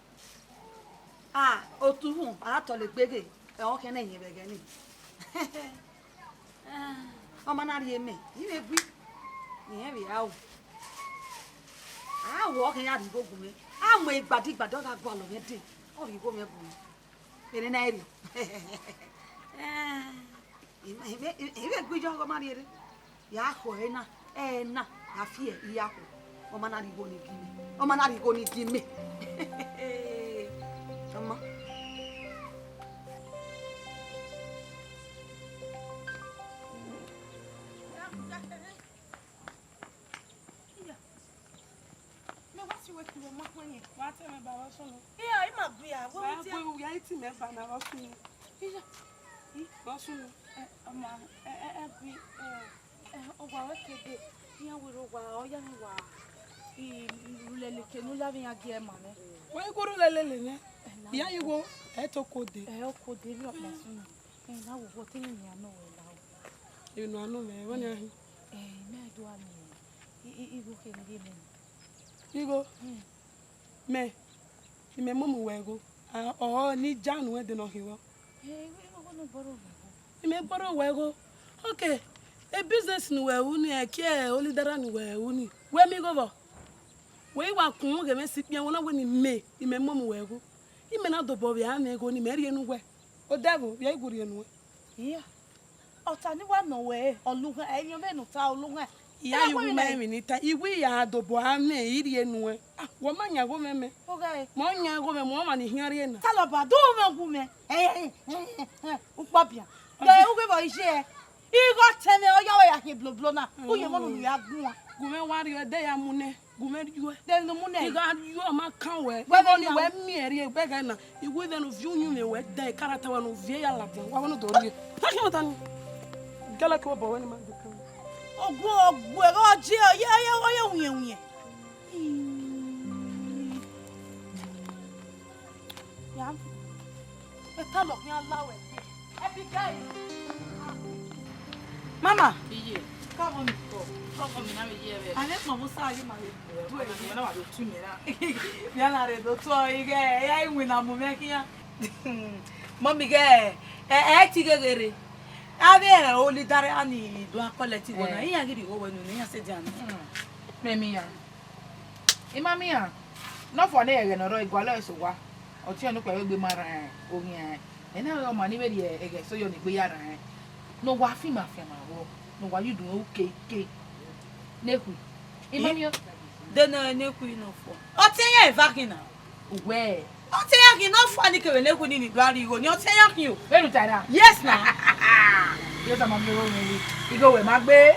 A, otu uhunmwu a tọlegbe ghe. Ẹ, ọ khian ne ẹyẹn vbe ẹghẹ nii. Ọ ma na rhie mẹ, I vbe gui, I rẹn vbe a ru. A ru ọ khian ya rhie igho gu mwẹ. A mu egbadigbadi, ọ gha gualọ mwẹ dee, ọ rhie igho mwẹ gu mwẹ. Ene na i rriọ. I vbe gui yọ, ọ ma rhie rre. Ya khọ ẹre na, ẹre na, ya fi ẹre, I ya khọ. Ọ ma na rhie igho ni gi mẹ. Ọ ma na rhie igho ni gi mẹ. Ọ ma. Iwe kilo ma kwenye, wa te me ba vbe sunu. Iya, ima gbe ya, wo Wa mu dia. Gbe u ya iti me ba na vbe sunu. Iya. I vbe sunu. Eh, ọma, eh, eh, eh, bi, eh, eh, owa wẹ kede. Iran wẹ owa, ọ ya ni wa. I lele ke nu la vbe iran gie ma nẹ. Wẹ i guru lele le nẹ. Eh, na Ya wo. Igho, ẹ to kode. Eh, ọ kode vbe ọkpa sunu. Eh, na wo wo te ni ya nọ wẹ la o. Inu anu mẹ, wẹ ni ahin. Eh, na do a mi. I, i, igho ke ni rie mẹ. Igho. Hmm. Mẹ, imẹ mọmọ wẹ igho. A, ọ, ni ja nu ẹdẹ nọ khin vbọ. Eh, igho, igho, igho ne ọ bọrọ wẹ igho. Imẹ bọrọ wẹ igho. Okay. E business ne uwẹ ru ni, ẹki olidara ne uwẹ ru ni. Wẹ miẹn igho vbọ? Wẹ i wa kun ghe mwẹ si kpian, wẹ na wẹ ne imẹ, imẹ mọmọ wẹ igho. Imẹ na dobọ vbe a mwẹ igho ni, imẹ rhie ne uwẹ. Odẹ vbo, vbe a i gu rhie nuẹn? Iya. Ọta ni wa nọ wẹ, ọlughan, ẹyẹn vbe ne u ta ọlughan. Iya, Ẹ, iwu wẹ ma nẹ? Emwi ni ta, iwu iya dobọ a mwẹ, I rhie nuẹn. Ah, wẹ ma yan igho mwẹ mẹ. Oghe. Mẹ ọ yan igho mwẹ, mẹ ọmwa ni khian rhie na. Talọba, do mwẹ gu mẹ. Ẹ, ẹ, ẹ, ẹ, ẹ, ukpọbia. Dẹ ughe vbe iye. Igho tẹn mwẹ, ọ ya wẹ ya khin bloblo na. U ye mọ ne unu ya guan. Gu mwẹ wa rhie, ẹdẹ ya mu nẹ. Gu mwẹ rhie. Dẹ ne u mu nẹ. I gha rhie, ọ ma kan wẹ. Wẹ Igho vbe ni nian. Wẹ miẹn rhie, gbe ẹghẹ na. Iwu ivẹ ne u viọ uyinmwẹ wẹ dẹ, karata wẹ ne u viẹ ya ladian, wa wẹ ne u do rhie. Na khian ọta ni. Gẹlẹ ke obọ wẹ ni ma gbe kan. Ogu, ogu, ẹghẹ ọ je, ọ ye, ọ ye, ọ ye wiẹn wiẹn. Ya. Ẹ ta lọ khian la wẹ. Abigail. Mama. Iye. Come on. Come on, na me ye. Ane kpọnmwẹ sa ye ma ye. Ẹ, wẹ na wẹ na wa do tu mi na. Vbe a na rre do tuẹ ighe, ẹ ya iwinna mu mwẹ khian. Mummy ghe, ẹ, ẹ ti ghe ghe rre. Avbe olidara ni do a collect igho na, Eh. Iran ghi rhie igho wẹ unu, iran sẹ dia na. Hmm. Mẹ miẹn iran. I ma miẹn iran. Nọfua ne ẹghẹ ne ọ rrọọ, I gualọ ẹre sẹ owa. Ọtiọnrẹn ne ukpẹ vbe egbe ma rran oghian. Ẹ na rre ọma ni vbe rhie ẹghẹ eso yọ ne egbe ya rran. Ne owa fian ima fian ma vbọ. Ne owa ye udunmwu keke. Nekhui. I ma miẹn. De ne nekhui nọfua. Ọ te iran eva khin na. Uwẹ. Ọ te iran khin nọfua ni kevbe nekhui ni ni do a rhie igho ni, ọ te iran khin o. Vbene u ta na? Yes na. Iye Osamagẹghomẹ wi. Igho wẹ ma gbe.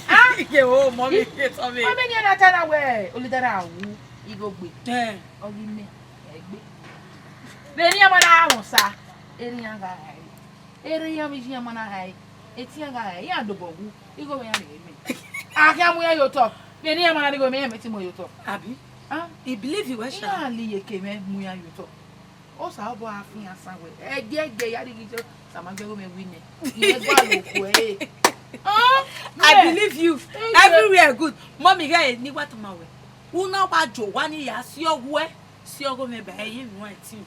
Ah? Iye o, mummy, iye tọ vbe. Mummy ni na ta na wẹ, olidara wu, igho gbe. Eh. Ọ ghi mẹ, ẹ gbe. Vbene iran ma na mwẹ osa, erriọ iran gha rae. Erriọ iran vbe iye iran ma na rae. Etian gha rae, iran dobọ wu, igho mwẹ iran rhie mẹ. A khian mu iran ye otọ. Vbene iran ma na rhie igho mwẹ, iran mẹ te mu ye otọ. Abi? Ah? I believe you, wẹ sha. Iran la iyeke mwẹ mu iran ye otọ. Osanobua a fian asan wẹ, ẹgiẹgiẹ ya rhie igho Osamagẹghomẹ wi nẹ. Irẹn gualọ okhuo ẹre. Ah, I yeah. Believe you. Thank you. Everywhere good. Mummy ghe ni wa tama wẹ. Una wa jo wa ni ya si ọghuẹ, si ọghomẹ ba ẹre ye unu ẹtin.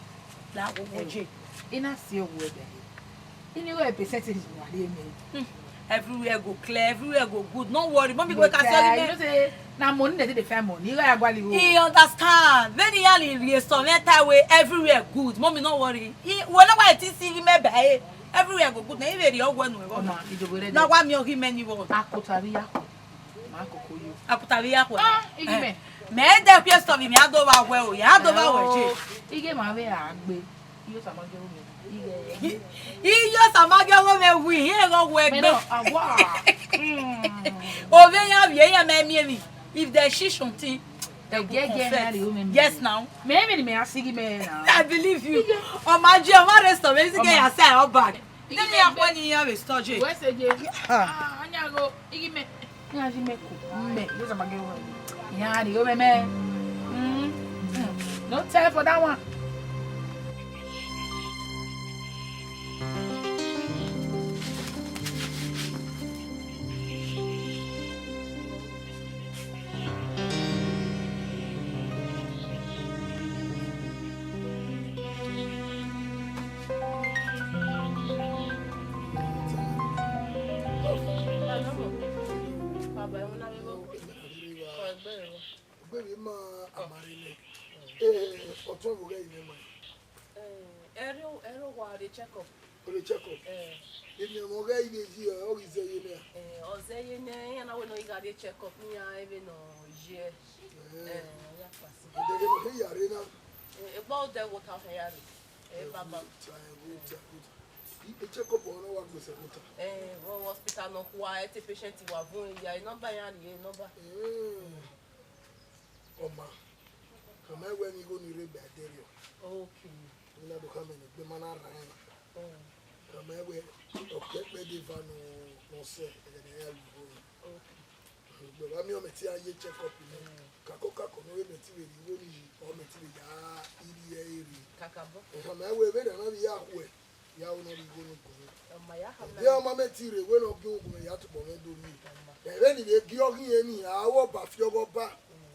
La wo wo je. I na si ọghuẹ ba ẹre. I ni igho percentage wa rhie mẹ. Hmm. Everywhere go clear, everywhere go good. No worry, mummy go ka si ọghuẹ. You know say na money dey dey find money. Igho ya guali igho. He understand. Vbene iran rhie sọ mwẹ ta wẹ everywhere good. Mummy, no worry. I, wẹ na wa ti si ighi mẹ ba ẹre. Everywhere go good. Na i vbe rhie ọghuẹ nuẹn vbọ. Ọma, idobo rẹ Na dẹ. Wa miẹn ọghi mẹ ni vbọ. Akota vbe ya khuẹ. Ma koko yo. Akuta vbe ya khuẹ. Ah, ighi mẹ. Mẹ dẹ kue sọ vbe mẹ a do vba wẹ o, ya do vba wẹ je. Oh, ighe ma vbe a gbe. Iye Osamagẹghomẹ. Ighe. Iye Osamagẹghomẹ wi, iye gho wẹ gbe. Mẹ nọ, awa. Mm. Ovbe iran vbe iran ma miẹn emwi. If they see something, they go confess. Ẹgẹgẹ, iran rhie omẹ. Yes now. Mẹ emwi ni mẹ a si ghi mẹ na. I believe you. Ọma je, ọma rest of it. Ọma. Ya say all back. Ighi mẹ. Demi akpọ ni iran vbe store je. Wẹ sẹ je. Ah. Ah, anya gho, ighi mẹ. Iran ji mẹ ko. Mẹ, Iye Osamagẹghomẹ. Iran rhie omẹ mẹ. Mm. Mm. No time for that one. Baba, ẹmwẹ na vbe vbo? Ọ egbe rre vbọ? Egbe vbe ma amare nẹ. Eh, ọtuẹn vbe ghẹ ine ma. Eh, ẹrọ, ẹrọ wa re check up. O re check up? Eh. Emiọnmwẹ ọghẹ ivbe yi ọ, ọ ghi zẹ ye nẹ. Eh, ọ zẹ ye nẹ, iran na wẹ ne ọ ghi gha re check up, ne iran ẹvbe ne ọ ye. Eh. Eh, ọ ya kpasi. Odẹ vbe ne ọ ya re na. Eh, egbe odẹ wo ta ọ ya re. Eh, baba. Ẹghuta, ẹghuta, ẹghuta. I, e check up ọnọ wa gbese ẹghuta. Eh, vbe hospital nọ khua, ẹ te patient wa vun ya, e number iran rhie, e number. Eh. Ọma. Ọ ma wẹ ne igho ni rre gba ẹdẹrriọ. Okay. Emwi na do khama ne egbe ma na rran ẹn. Oh. Ọ ma wẹ ọkpẹkpẹ deva nọ, nọ sẹ, ẹghẹ ne a ya ru igho nọ. Okay. Egbe wa miẹn ọ mẹ te a ye check up nẹ. Mm. Kakọ kakọ ne ọ mẹ te vbe rhie igho ni yi, ọ mẹ te vbe ya rhie ẹre rre. Kakabọ. Ọ ma wẹ vbene a na vbe ya khuẹ, ya ru ne ọ rhie igho ni gun mwẹ. Ọ ma ya khama. Vbe ọ ma mẹ te rre, wẹ ne ọ gie ugun mwẹ ya tobọ mwẹ do rhie. Ọ ma. Ẹmwẹ ni vbe gie ọghe irẹn ni, a ru ọba fi ọghe ọba,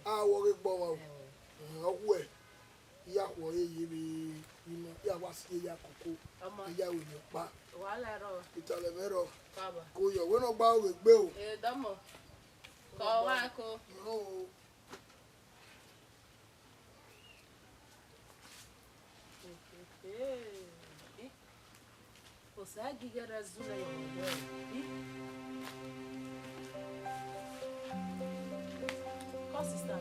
a ru ọghe egbe ọmwa o. Mm. Ẹhẹn, ọ wẹ, I ya khuọ ẹre ye vbe inu, I ya wa si eya koko, Ọ ma. I ya ru emwi ọkpa. Wa lẹ rrọọ. Italẹ mwẹ rrọọ. Baba. Ko yọ, wẹ ne ọ gba ru vbe egbe o. Eh, dọmọ. Kọ wa ko. Rrọọ o. Osa ghi ghẹ rẹ zẹ unu ye ọmọ wẹ, I? Call sister.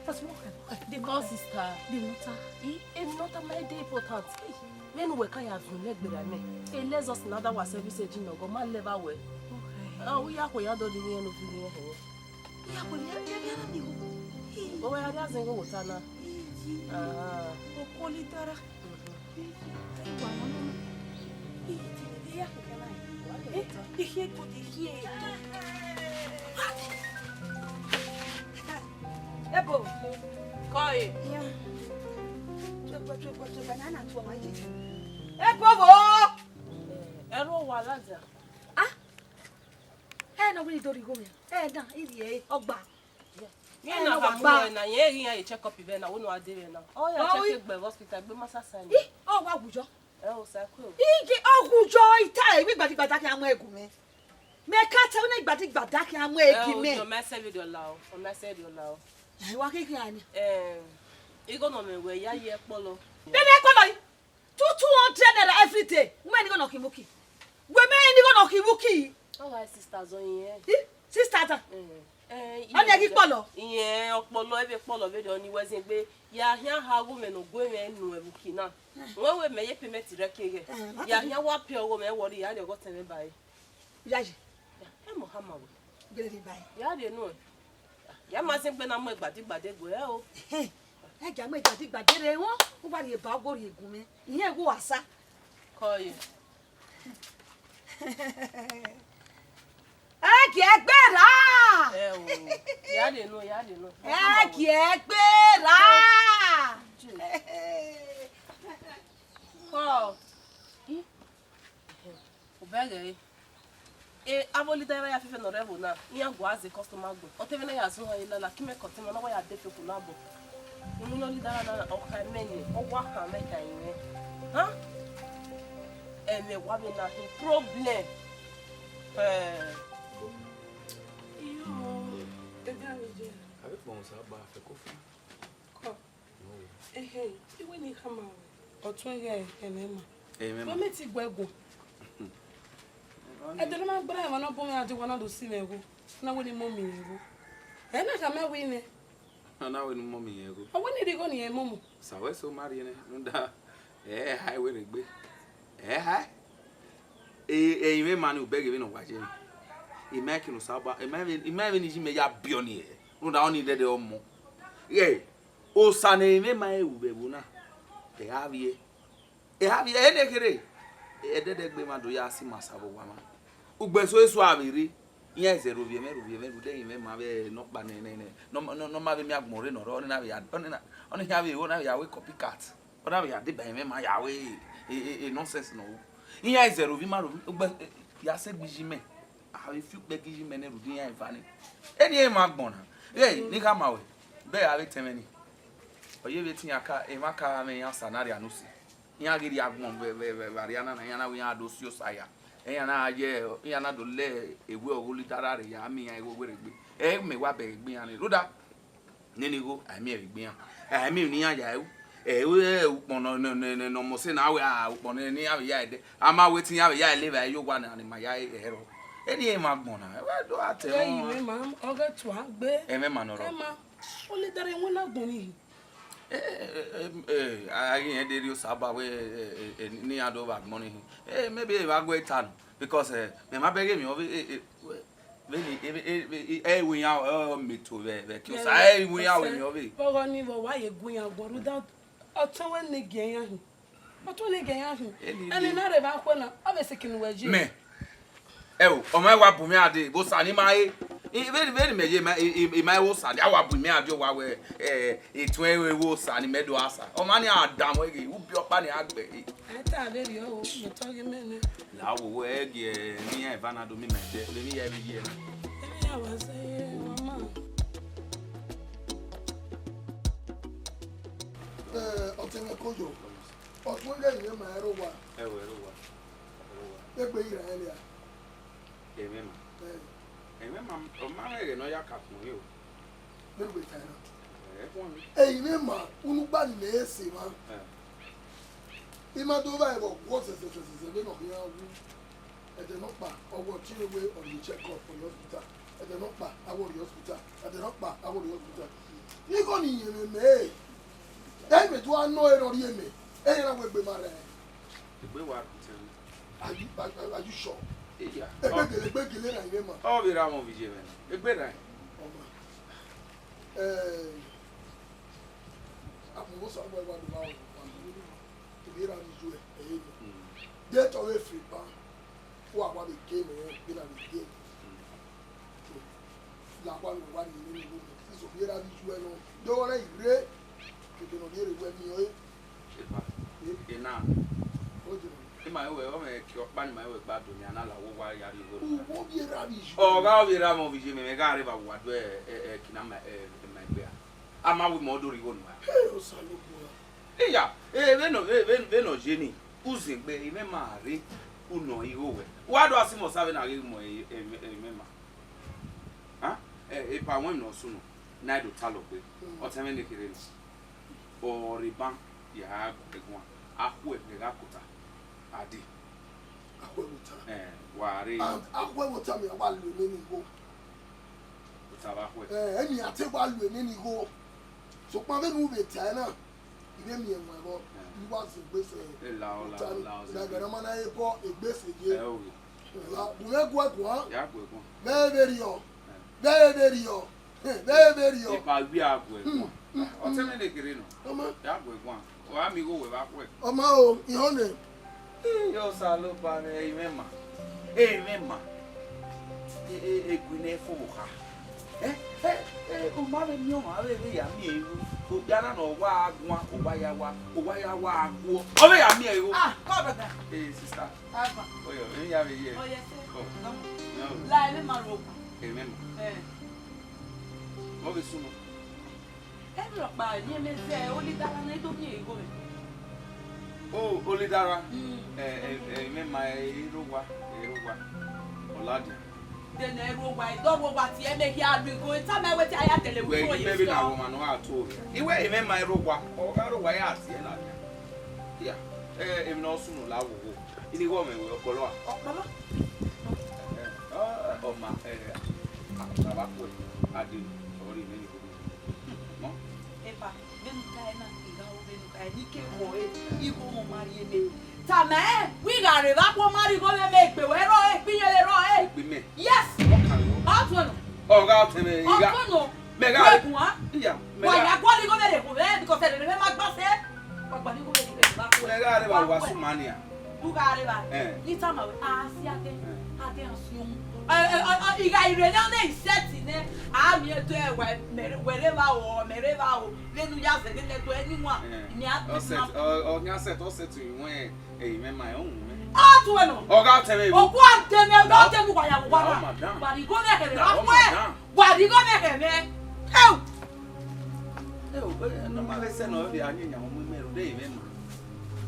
That's what I, what I, the Call matter. Sister. The matter. I, emwi ne ọ tama ẹre dey important. I, vbene uwẹ ka ya viọ mwẹ gberra mẹ. E less us another wa service eji nọ, ọ ma lẹ vbe a wẹ. Okay. Ah, u ya khuẹ ya dọlọ iyẹn ne u viọ iyẹn hẹ. Ya khuẹ ya, ya, ya na mi ho. Owẹ a rhie azẹn igho vbe ota na. Iji. Ah. Okoli dara. Ebo. Kọe. Ebo bo. Ẹrọ wa ladian. Ah. Ẹ na wẹ I do rhie igho mwẹ. Ẹ na, I rhie ọgba. Ẹ na wa gba. Ẹ na, rẹn na, irẹn ghi ya ye check up vbe na, wo ne a dee vbe na. Ọ ya check egbe vbe hospital, egbe ma sasa ni. Ih, ọ wa wu yọ. Ẹ o, sa kue o. Ije, ọ wu yọ, I ta ẹre, igbadigba da khian mu ẹre gu mwẹ. Mẹ ka ta ẹre ne igbadigba da khian mu ẹre gu mwẹ. Ẹ o, ọ ma sẹ vberriọ la o, ọ ma sẹ vberriọ la o. Ẹ wa khin khian ni. Ẹ, igho ne ọ mwẹ wẹ ya ye ẹkpọlọ. Nene ẹkpọlọ yi. Two, two hundred naira every day. Wẹ ni igho ne ọ khin vbe uki. Wẹ mẹ ni igho ne ọ khin vbe uki. All right, sisters, ọ yẹn. Ih, sisters, ah. Eh, eh, Ọ ni ẹghi kpọlọ. Iyẹn ọkpọlọ, ẹvbo kpọlọ vberriọ ni wẹ zẹ egbe. Ya khian ha gho mwẹ ne ọ gu mwẹ nu ẹvbo uki na. Wẹ wẹ mẹ ye payment rẹ keghe. Eh, ma Ya khian wa pay ọgho mwẹ wọrri, ya rhie ọghe ọtẹn mwẹ ba ẹre. Ya ye. Ya, ẹ mọ khama wẹ. Gele rhie ba ẹre. Ya rhie nuẹn. Ya ma zẹ egbe na mu igbadigba de gu ẹre o. Ẹ gia mu igbadigba de rre wọn, u wa rhie ba ọgho rhie gu mwẹ. Iyẹn gu wa sa. Kọe. Ẹ gie gbe ra. Ẹ o. Ya rhie nuẹn, ya rhie nuẹn. Ẹ gie gbe ra. Kọ. Ih. Obẹghe re. E, avbe olida erha ya fiafia ne ọ rre ẹvbo na, iran gua zẹ customer gbọn. Ọtẹn mwẹ na ya zẹ ohan ye lala, ke imẹ ke ọtẹn mwẹ na wa ya de fiofo na bọ. Unu ne olida erha na, ọ kha mẹ ni, ọ wa kha mẹ ka ẹre mwẹ. Ha? Ẹmwẹ wa vbe na hin problem. Eh. Iyo, ẹdẹ a vbe je. A vbe kpọnmwẹ Osa ba fẹ ko fẹ. Kọ. Ẹhẹn, I wẹ ne I khama ruẹ. Ọtuẹn ghẹ ẹmwẹ ma. Ẹmwẹ ma. Wẹ mẹ te guẹ guan. Ẹdẹ ne ọ ma gberra emwa ne ọ bọ mwẹ rhan die, wa na do si mwẹ igho. Na wẹ ne I mọ miẹn igho. Ẹ na khama wẹ nẹ. Na wẹ ne I mọ miẹn igho. Ọ wẹ ne I rhie igho ne irẹn mọmọ. Sa wẹ so ma rhie nẹ, rhunmwuda ẹ hae wẹ rre egbe. Ẹ hae. E, e, imẹ ma ni ubẹghe vbene ọ wa ye nẹ. Imẹ kene Osa ba, imẹ vbe, imẹ vbene iye mẹ ya biẹ ọnii hẹ. Rhunmwuda ọnii dẹdẹ ọmọ. Ghẹ, Osa ne imẹ ma ru vbe ẹvbo na, ẹ gha vbiẹ. Ẹ gha vbiẹ, ene kherhe. Ẹdẹdẹgbe ma do ya si ma sa vbe owa mwa. Ugbe eso eso a vbe rre. Iran zẹ rovbiẹ mwẹ, rovbiẹ mwẹ, rhunmwuda imẹ ma vbe nọkpa nẹ, nẹ, nẹ, nọ, nọ, nọ ma vbe miẹn agbọn rre nọ rrọọ, ọnii na vbe ya, ọnii na, ọnii khian vbe ro, na vbe ya wẹ copycat. Ọ na vbe ya deba ẹmwẹ ma ya ru e, e, e, e nonsense nọ ru. Iran zẹ rovbi ma rovbi, ugbẹ, eh, ya sẹ egbe iye mẹ. A vbe fi ukpẹ gie iye mẹ nẹ rhunmwuda iran eva ni. Eni emwa agbọn na. Ghẹ, ne I khama ruẹ, bẹghe avbe etẹn mwẹ ni. Ọ ye vbe te iran ka, emwa ka mwẹ iran Osa na rria ne usi. Iran ghi rria agbọn vbe, vbe, vbe, vbe arria na na, iran na wẹ iran do si Osa ya. Iran na ye, iran na do lẹ ewe ọghe olida erha rre ya miẹn iran igho werriegbe. Ẹ mẹ wa bẹghe egbe iran ni. Rhunmwuda, nene igho, a i miẹn vbe egbe iran. A i miẹn ne iran ya ru. Ẹ, ẹ, ukpọn nọ, nọ, nọ, nọ, nọ, mose na wẹ, a, ukpọn ne, ne iran vbe ya ẹdẹ. A ma wẹ te iran vbe ya lele evbare ye owa na, ne ma ya ẹrọ. Eni emwa agbọn na, ẹ wa do a tẹ Ẹ, wọn. Imẹ ma, ọ ghẹ tua gbe. Ẹmwẹ ma nọ rọ. Ẹ ma, olida erha wẹ na gbọn ni. Ẹ, ẹ, ẹ, ẹ, a ghi rẹn de rhie Osa ba wẹ, ẹ, ẹ, ẹ, ne iran do vbe agbọn ni hin. Ẹ, maybe evba gu ẹre ta nọ, because, ẹ, mẹ ma bẹghe emwi ọ vbe, ẹ, ẹ, wẹ, Vbene, e, e, e, e, ẹ i wẹ iran ọ, ọ, ọ miẹn eto vbe, vbe ẹki osa, ẹ i wẹ iran wẹ emwi ọvbehe. Ọghe ọnii vbe wa ye gu iran guan rhunmwuda ọtẹn wẹ ne gie iran hin. Ọtẹn wẹ ne gie iran hin. Eni, ẹni na rre vbe akhuẹ na, ọ vbe siki ne uwẹ ye. Mẹ, ẹ o, ọ ma wa bu mwẹ ade, vbe osa ni ma re. I, vbene, vbene mẹ ye, ma, i, i, i ma re vbe osa ni, a wa bu mwẹ ade, ọ wa wẹ, ẹ, etuẹn vbe osa ni mẹ do a sa. Ọ ma ni a da mwẹ ghe, ubi ọkpa ni a gbe. Ẹ ta vberriọ o, mẹ tọ ghe mẹ nẹ. La wo wo ẹ gie, emwi iran eva na do miẹn ima ẹdẹ, vbe emwi iran vbe iye na. Emwi iran wa zẹ ye, wa ma. Ẹ, ọtẹn mwẹ koyo, ọtẹn mwẹ ghẹ ye ma ẹre owa. Ẹ wẹ ẹre owa, ẹre owa. Egbe ira ẹre a. Emwi ma. Ẹ. Emwi ma, ọ ma mwẹ ẹghẹ ne ọ ya ka kpọnmwẹ o. Vbene uwẹ ta na. Ẹ, kpọnmwẹ. Ẹ, emwi ma, unu gba ni mẹ ese ma. Ẹ. I ma do vba ẹvbo guọ zẹzẹzẹzẹ vbene ọ khian wu. Ẹdẹ nọkpa, ọ wẹ ọ tie wẹ ọ rhie check up for the hospital. Ẹdẹ nọkpa, a wẹ ọ rhie hospital. Ẹdẹ nọkpa, a wẹ ọ rhie hospital. Igho ni iyẹn mwẹ mẹ, ẹ i mẹ do a nọ ẹre ne ọ rhie mẹ, ẹ i na wẹ egbe ma rẹ. Egbe wa rhie tẹ. Are you, are, are, are you sure? Iya. Egbegele, egbegele na iyẹn ma. Ọ vbe ra mọ vbe iye mwẹ na. Egbe na. Ọma. Eh, akpọnmwẹ Osanobua wa do vba wẹ, wa do vba wẹ. Emwi erha ni yu ẹ, ẹ i re. Mm. De te ọ vbe fi ban, wa wa vbe gie mwẹ, vbene a vbe gie. Mm. So, la wa vbe wa ni nene igho mwẹ. Since emwi erha ni yu ẹ nọ, do rẹ ire, keke ne ọ rhie rre wẹ miẹn ọre. Epa, ena, ima wẹ, ọ mwẹ ẹki ọkpa ne ima wẹ gba do nian na la, wo wa ya rhie igho na. Uwu ovbi erha vbe iye. Ọ gha ovbi erha mwẹ ovbi iye mwẹ, mẹ gha rre evba wa do ẹ, ẹ, ẹki na ma, ẹ, ma egbe a. A ma wẹ imẹ ọ do rhie igho nua. Hey, Osanobua. Iya, e, vbene, vbe, vbe, vbene ọ ye ni, u zin egbe, imẹ ma rre, u nọ igho wẹ. Wa do a si mẹ osa vbene a ghi mu e, e, e, imẹ ma. A? Ẹ, epa wẹ emwi ne ọ sunu, ne a do talọ gbe. Mm. Ọtẹn mwẹ ne kherhe nọ. Ọ rre ban ya gu ẹre guan, a khuẹ vbe gha kota, a dee. A khuẹ vbe ota. Ẹ, wa rre. And a khuẹ vbe ota, mẹ wa lu emwi ni igho. Ota vbe a khuẹ. Ẹ, emwi a te wa lu emwi ni igho. Sokpan vbene u vbe tae na, I vbe miẹn ẹmwẹ vbọ, ẹ, I wa zẹ egbe sẹ. Ẹ, la ọ, la ota ọ, ni, la ọ, zẹ egbe. Ẹghẹ ne ọ ma na he bọ egbe sẹ ye. Ẹ, o ghi. La, gu mwẹ guẹ guan. Ya guẹ guan. Vbe vberriọ. Ẹ. Vbe vberriọ. Vbe vberriọ. Epa gbe a guẹ guan. Hmm, hmm, ọtẹn mwẹ ne kherhe nọ. Ọma. Ya guẹ guan. Ọ gha miẹn igho wẹ vbe a khuẹ. Ọma o, ihọn nẹ. Iyo, Osanobua mwẹ, ẹre imẹ ma. Ẹre imẹ ma. E, e, egui nẹ fo vbe okha. Ẹ, ẹ, ẹ, u ma vbe miẹn ọmwa vbe vbe ya miẹn igho. Okpia na ne ọ wa guan, ọ wa ya wa, ọ wa ya wa guọ. Ọ vbe ya miẹn igho. Ah, come, brother. Hey, sister. How far? Oyo, emwi ya vbe ye. Oh, yes, sir. Oh. No. No. La, emwi ma rhọkpa. Emwi ma. Eh. Ọ vbe sunu. Emwi rhọkpa, ne imẹ zẹ, Olidara ne do miẹn igho mwẹ. Oh, Olidara. Mm. Eh, eh, eh, imẹ ma, eh, erha owa, erha owa. Ọladian. Dene erha owa, I do rha owa tie mẹ hia lu igho, tama wẹ te a ya dẹlẹ. Wẹ, ru igho imẹ ye vbe na fiọ. Wẹ ọmwa ne ọ gha to. Iwẹ imẹ ma erha owa, ọ gha rha owa ya tie na. Ya, eh, emwi ne ọ sunu la wo wo. Ini igho mwẹ wẹ ọkpọlọ a? Ọkpọlọ. Eh, eh, ọ, ọ ma, eh, a, a, a ba kue, a de, ọ ri nene igho. Mọ? Epa, vbene u tae na, I gha ru vbene u tae, ne I ke vbọ ẹre, igho mwẹ ọ ma rhie mẹ. Tama ẹn, wẹ I gha rre vbe akhuẹ, ọ ma rhie igho vbe mẹ, egbe wẹ rrọọ, egbe iyẹn vbe rrọọ, eh. Egbe mẹ. Yes. Ọ kan rre. Ọ tuẹn nọ. Ọ gha tuẹn mwẹ, I gha. Ọ tuẹn nọ. Mẹ gha. Wẹ guan. Iya, mẹ gha. Wa ya gualọ igho vbe rre egbe, because ẹre mwẹ ma gba sẹ. Wa gualọ igho vbe rre egbe, wa gualọ. Mẹ gha rre vbe a wa sẹ. Wa gualọ. Sumania. U gha rre evba. Eh. Ne I tama wẹ, a si agbọn, eh, agbọn a si ohun. Eh, eh, eh, eh, I gha rre ne ọ na i set nẹ, a miẹn do ẹwa, mẹ rre, wẹ rre evba o, mẹ rre evba o, vbene u ya zẹgbe lẹ do ẹni wan, eh, mẹ a ọ set, ọ, ọ khian set, ọ set iwẹn, eh, imẹ ma, ọ wu mẹ. Ọ tuẹn nọ. Ọ gha tẹ mwẹ. Okhuo a dẹ mwẹ, ọ gha tẹ mwẹ, wa ya vbe owa na. Madam. Wa rhie igho vbe ẹghẹ mwẹ, wa rhie igho vbe ẹghẹ mwẹ. Eu! Eu, eh, ne ọ ma vbe sẹ nọ, ọ vbe a yin yan mu imẹ rhunmwuda imẹ ma.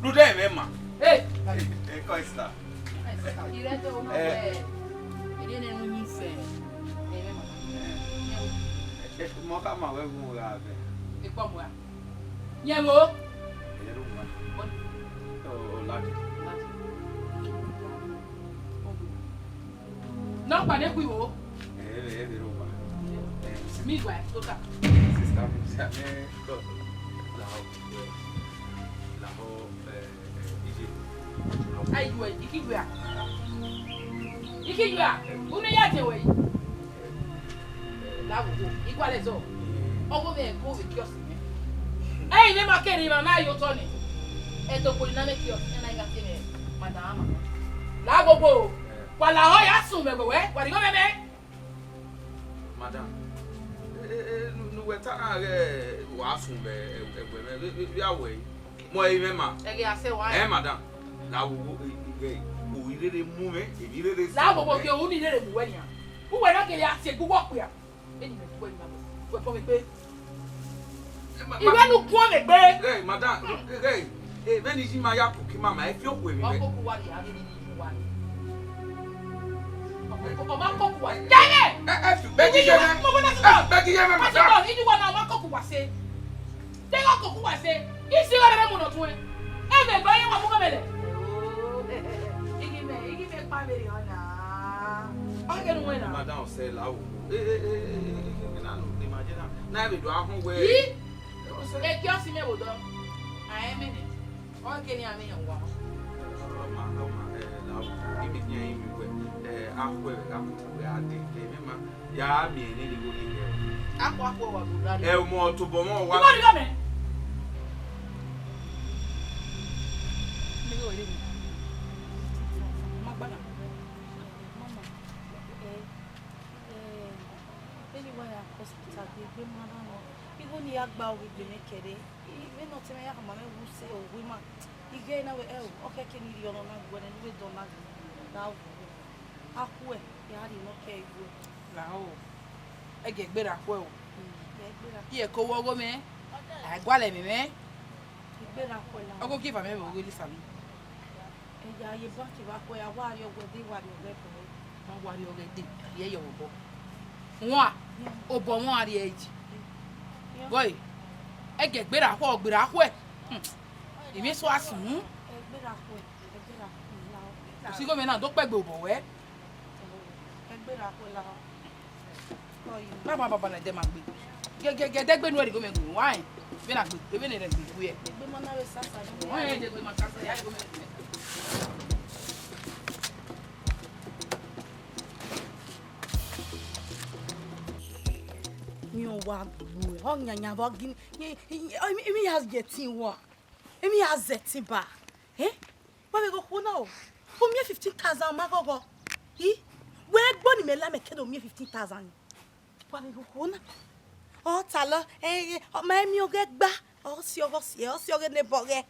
Rhunmwuda imẹ ma. Hey! Hey, hey, come, sister. Irẹdẹ o ma wẹ, ede ne unu yin fẹ. Ede ma. Eh, eh, mo ka ma wẹ gun gha vẹ. Ekpọ mu a. Yẹn wo. Ẹ ru ma. Ọ, ọ, ladi. Ladi. Nọkpa ne khui wo. Ẹ, ẹ, ẹ, ẹ, ro ma. Ẹ, mi gua tota. Sister mi, sister mi, ko. La ho, la ho, ẹ, ẹ, ije. Ayi wẹ, iki wẹ a. Iki wẹ a. Unu ya je wẹ yi. Agogo, igualẹzọ, ọghe mwẹ ẹko vbe kiọsi mwẹ. Ẹi mwẹ ma kere emwa na ye otọ nẹ. Ẹdọkpoli na mwẹ kiọsi, iran na gha tie mwẹ madam ama. La agogo, wa lahọ ya sunu vbe ẹwẹ, wa rhie igho mwẹ mẹ. Madam, eh, eh, eh, ne uwẹ ta na ghẹ wa sunu vbe ẹwẹ mwẹ, vbe, vbe, vbe a wẹ? Mọ ẹre mwẹ ma. Ẹghẹ a sẹ wa. Eh, madam, la wo, wo, eh, eh, eh, o i rere mu mwẹ, emwi rere sẹ. La wo wo mwẹ. Ke u ni rere mu wẹ nian. Uwẹ na gele a tie egbe uwu okpia. Eni mẹ tuẹ ima, wẹ kọ vbe egbe. Eh, ma, ma. Iwẹ nu khuan vbe egbe. Hey, madam, hey, eh, vbene iye ima ya koko ima ma, e fi okhuo emwi mwẹ. Ọ koko uwa rhie, a ghi rhie uwa rhie. Ọ ma koko uwa. Kẹmẹ! Eh, eh, bẹghe iye mwẹ. Mo gbọdọ sọ. Eh, bẹghe iye mwẹ, madam. Pásítọ̀, iye uwa na, ọ ma koko uwa sẹ. Deghẹ ọ koko uwa sẹ, isi gha rre mu nọ tuẹn. Ẹmwẹ ba iran wa mu ghe mwẹ lẹ. Ighi mẹ, ighi mẹ kpa vberriọ na. Ọ ghe ne uwẹ na. Madam, ọ sẹ la o. Eh, eh, eh, eh, eh, eh, na no, ne ima je na. Na vbe do ahọn wẹ. Yi? Eh, ọ sẹ. Eke ọ si mẹ vbe odọ. A i mẹ nẹ. Ọ kere iran vbe yan owa. Ọ ma, ọ ma, eh, la o. Imi khian imi wẹ, eh, a khuẹ vbe gha mu wẹ a dee, de emwi ma. Ya miẹn nene igho ni hẹ o. Akhuakhua wa do rhie. Ẹ, ọmọ tobọ mwẹ wa. Igho ni gha mẹ. Nigho ere mi. Ma gbada. Mama, eh, eh, vbene wa ya ke hospital, egbe ma na nọ. Igho ni ya gba oghe egbe mwẹ kẹre. Vbene ọtẹn mwẹ ya khama mwẹ vbe use owa ima. Ighe na wẹ, ẹ o, ọ khẹke ne I rhie ọnọ na guẹ nẹ, ne u vbe dọ na ghe. Ra vbe. Akhuẹ, ya rhie nọ ke igho. Lahọ, ẹgẹ gberra khuẹ o. Mm, ẹ gberra. Iye ko wọ ọghe mwẹ, a i gualọ ẹmwẹ mwẹ. I gberra khuẹ la. Ọghe ogieva mwẹ vbe oghe Lisa ni. Ẹ ya ye bank vbe akhuẹ, a wa rrie ọghe ẹdẹ, wa rrie ọghe ẹbọ. Ma wa rrie ọghe ẹdẹ, rhie yọ vbe obọ. Wan, obọ wan rrie ẹre. Boy, ẹgẹ gberra khuẹ, gberra khuẹ. Hmm. Emwi eso a sunu. Ẹ gberra khuẹ, ẹ gberra khuẹ la. Usi igho mwẹ na do kpẹgbe obọ wẹ. Ẹ gberra khuẹ la. Baba, baba na ẹdẹ ma gbe. Gẹgẹgẹ, ẹdẹ gbe nu ẹre igho mwẹ gbe. Why? Vbene a gbe, vbene ẹre gbe wẹ. Egbe ma na vbe sasa ni. Why ẹdẹ gbe ma sasa ya igho mwẹ gbe? Ni ọ wa gbe, ọ yanyan vbe gini. Emwi ya zẹ ẹtin wa. Emwi ya zẹ ẹtin ba. Eh? Wa vbe ghe okhuo na o. U miẹn fifteen thousand ma ghọghọ. I? Wẹ gbe ọni mẹ la mẹ kẹdẹ u miẹn fifteen thousand ni. Wa vbe ghe okhuo na. Ọ talọ, eh, ọ ma miẹn ọghe gba. Ọ si ọghe, ọ si, ọ si ọghe ne bọ ghẹ.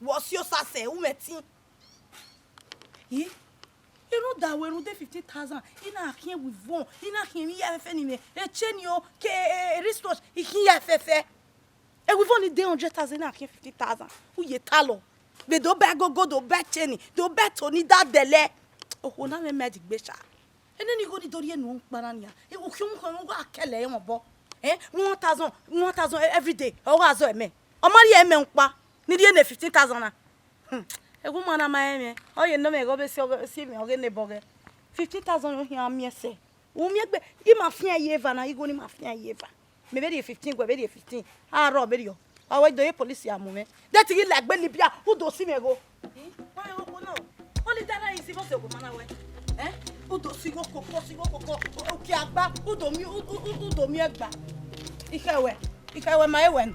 Wẹ ọ si osa sẹ, u mwẹ ẹtin. I? Rhunmwuda wẹ rhunmwuda fifteen thousand, I na khian weave on, I na khian emwi hia fẹfẹ ni mwẹ, e chain o, ke, e, e wristwatch, I khian hia fẹfẹ. E weave on ni de hundred thousand, I na khian fifteen thousand. U ye talọ. Vbe do ba agogo, do ba chain, do ba to ni da dẹlẹ. Okhuo na mwẹ magic gbe sha. Ene ni igho ni do rhie enu ọkpa na nian. E, u khian mu khọn, u gha kẹlẹ ẹmwẹ obọ. Eh, one thousand, one thousand every day. Ọ gha zọ ẹmẹ. Ọ ma rhie ẹmẹ ọkpa. Ni rhie ne fifteen thousand na. Hmm. Ẹghẹ ma na ma rẹn mwẹ, ọ ye nọ mwẹ igho vbe si ọghe, si mwẹ ọghe ne bọ ghẹ. Fifteen thousand yo khian miẹn sẹ. U miẹn egbe, I ma fian ye eva na, igho ni ma fian ye eva. Mẹ vbe rhie fifteen, wẹ vbe rhie fifteen. A rrọọ vberriọ. Ọ wẹ do ye police a mu mwẹ. De te I ghi la egbe Libya, u do si mwẹ igho. Ih, wa rẹn okhuo na o. Ọ ni da na isi vbọ sẹ ogo ma na wẹ. Eh? U do si igho koko, si igho koko. Uki agba, u do miẹn, u, u, u, u do miẹn gba. Ikhẹ wẹ, ikhẹ wẹ ma e wẹ nọ.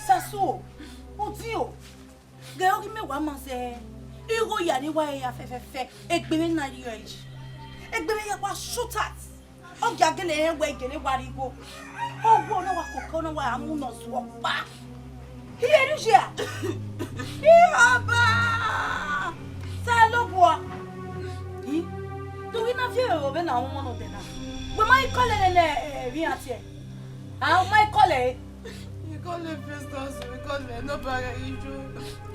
Sasu o, u di o. Ghe ọghe mẹ wa ma zẹ igho ya ni wa ya fẹfẹfẹ, egbe mwẹ na rriọ yi. Egbe mwẹ ya wa short out. Ọ gia gele rẹn wẹ gele wa rrie igho. Ọ wẹ ọ na wa koko, ọ na wa mu nọ zuọ kpa. Iye ru ya. Ihaba! Osanobua. I? Do we na viẹ vbe na wọn nọ dẹ na? Wẹ ma i kọlẹ nẹ, nẹ, eh, vbe iran tiẹ? A ma i kọlẹ? I kọlẹ Festus, I kọlẹ nobody, ijo.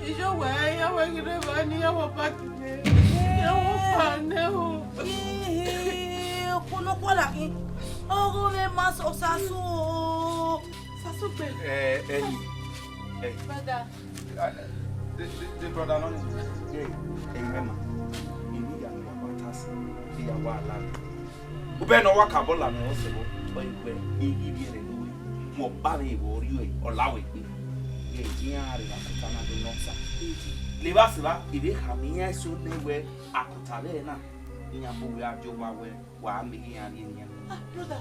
Ijo wẹ, ya wẹ ghi rre evba ni, ya wọ park nẹ. Ya wọ park nẹ o. Ih, okhuo nọ khuọla khin. Ọghe mwẹ ma sẹ Osasu o. Osasu gbe. Eh, Eli. Eh. Brother. Ah, the, the, the brother nọ ni. Eh, eh, remember. Ini ya no wa tas. Iya wa la. Ubẹ ne ọ wa kabọ la mẹ ọse vbọ, ọ i wẹ, i ghi vbiẹ rẹ ne uwẹ, mu ọkpa vbe vbe ọ rri ọla wẹ gbe. Yẹ iran rre vbe akota na do nọ sa. Levba sẹ evba, I vbe khama iran eso nẹ wẹ akota vbe ẹre na, iran mu wẹ a die owa wẹ, wa miẹn iran rrie nian. Ah, brother,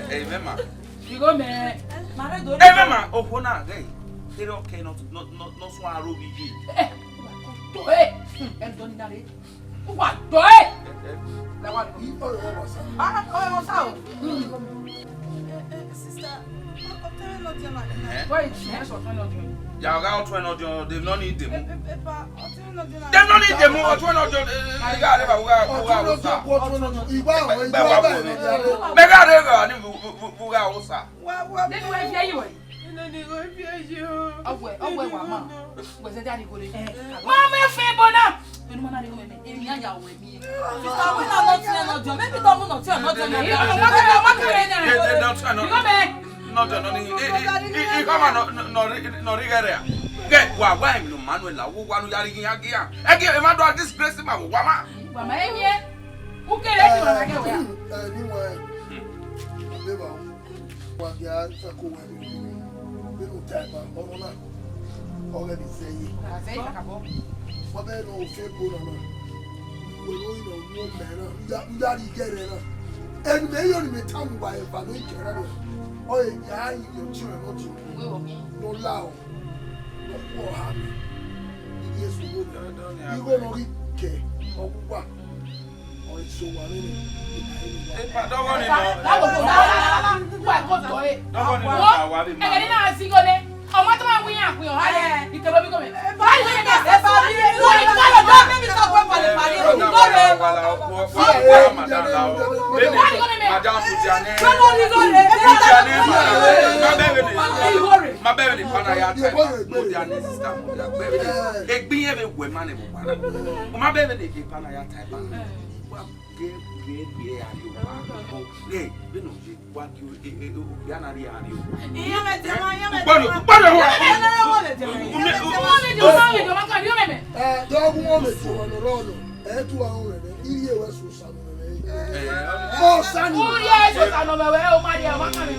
Eh, eh, mẹ ma. Igho mẹ. Ma rre do. Eh, mẹ ma, okhuo na, ghẹ. Kere ọkẹ nọ, nọ, nọ, nọ sua aro vbe iye. Eh, do, eh. Hmm, ẹn do ni na re. Uwa do, eh. Eh, eh. La wa do. I ọrẹ wọ sa. Ah, ọrẹ wọ sa o. Hmm. Eh, eh, sister, ọ, ọ tẹrẹ nọ diẹ ma. Eh? Why you say so tẹrẹ nọ diẹ? Ya ga ọ tẹrẹ nọ diẹ, they no need them. Eh, eh, eh, pa, ọ tẹrẹ nọ diẹ ma. They no need them, ọ tẹrẹ nọ diẹ, eh, eh, ga re ba, uga, uga, uga. Ọtẹrẹ nọ diẹ, ọtẹrẹ nọ diẹ. Igba, igba, igba, igba. Mẹ ga re ga ni bu, bu, bu, bu ga osa. Wa, wa. Then where fear you? Ina ni go fear you. Ọwẹ, ọwẹ wa ma. Wẹ zẹ dia ni go re. Ma mẹ fẹ bo na. Enu ma na ni go mẹ. Emi ya ya wẹ mi. Sister, we na not here, not there. Maybe don't not here, not there. You know, what can I, what can I do? They, they don't try not. You know me? Not there, no, ni, i, i, i, i, come on, no, no, no, no, rigere. Get, wa, wa, no, Manuela, wo, wa, no, yari, ya, ya. Ẹ ghi, ẹ ma do disgrace ma, wa, ma. Wa, ma, ẹ, ye. Who can I do, I get where? Eh, ni wa, eh, wa, ya, sa ko, wa, ni, ni, ni, ta, ba, ọmọ na. Ọghẹ ni zẹ ye. Azẹ kakabọ. Wa bẹ nọ ofe ebo na na. Wẹ ne ọ i nọ mu mẹ na. U ya, u ya rhie igẹrẹ na. Ẹni mẹ yo ni mẹ tama uwa eva ne ọ i kẹrẹ na. Ọ ye ya yi yo ti rẹ nọ ti. Uwe wo mi. Ne ọ la o. Ne ọ ku ọha mẹ. Iye Jesu wo mẹ. Igho ne ọ ghi kẹ. Ọ wu wa. Ọ i so wa vbene. Epa dọghọ ni nọ. Dọghọ ni nọ, wa vbe ma. Ẹgẹ ne na si igho nẹ. Ọmọ tó máa ń wíyàn pé ọ̀há rẹ̀, ìkẹ̀lẹ́ omi kò mẹ́. Báyìí ló ń bá ṣe sọ, wọ́n ní kọ́ ló dọ́ bẹ́ẹ̀ mi sọ pé pàlẹ́ pàlẹ́, ìkọ́ rẹ̀. Bẹ́ẹ̀ni, madam, Mudiani. Mudiani, ma bẹ̀rẹ̀ ni. Ma bẹ̀rẹ̀ ni, pana ya tẹ. Mudiani, sister, Mudiani. Bẹ̀rẹ̀ ni. Egbin yẹn bẹ wẹ̀ ma nẹ bọ̀ para. Ma bẹ̀rẹ̀ ni, pana ya tẹ. Wa ge, ge, ge, ayo. Ge, bẹ́ẹ̀ ni. Wa gi o, e, e, e, okpia na rhie a rhie o. Iye mẹ te ma, iye mẹ te ma. Ugbọnọ, ugbọnọ wa. Iye mẹ te ma, iye mẹ te ma. Ume, ume, ume, ume, ume, ume, ume, ume. Eh, dọghu wọn mẹ tu ọnọ rọ nọ. Ẹ tu ahọn rẹ nẹ. Iye wẹ su sa nọ mẹ. Eh, o sa ni. Uri ẹ su sa nọ mẹ wẹ, o ma rhie, o ma kàn mí.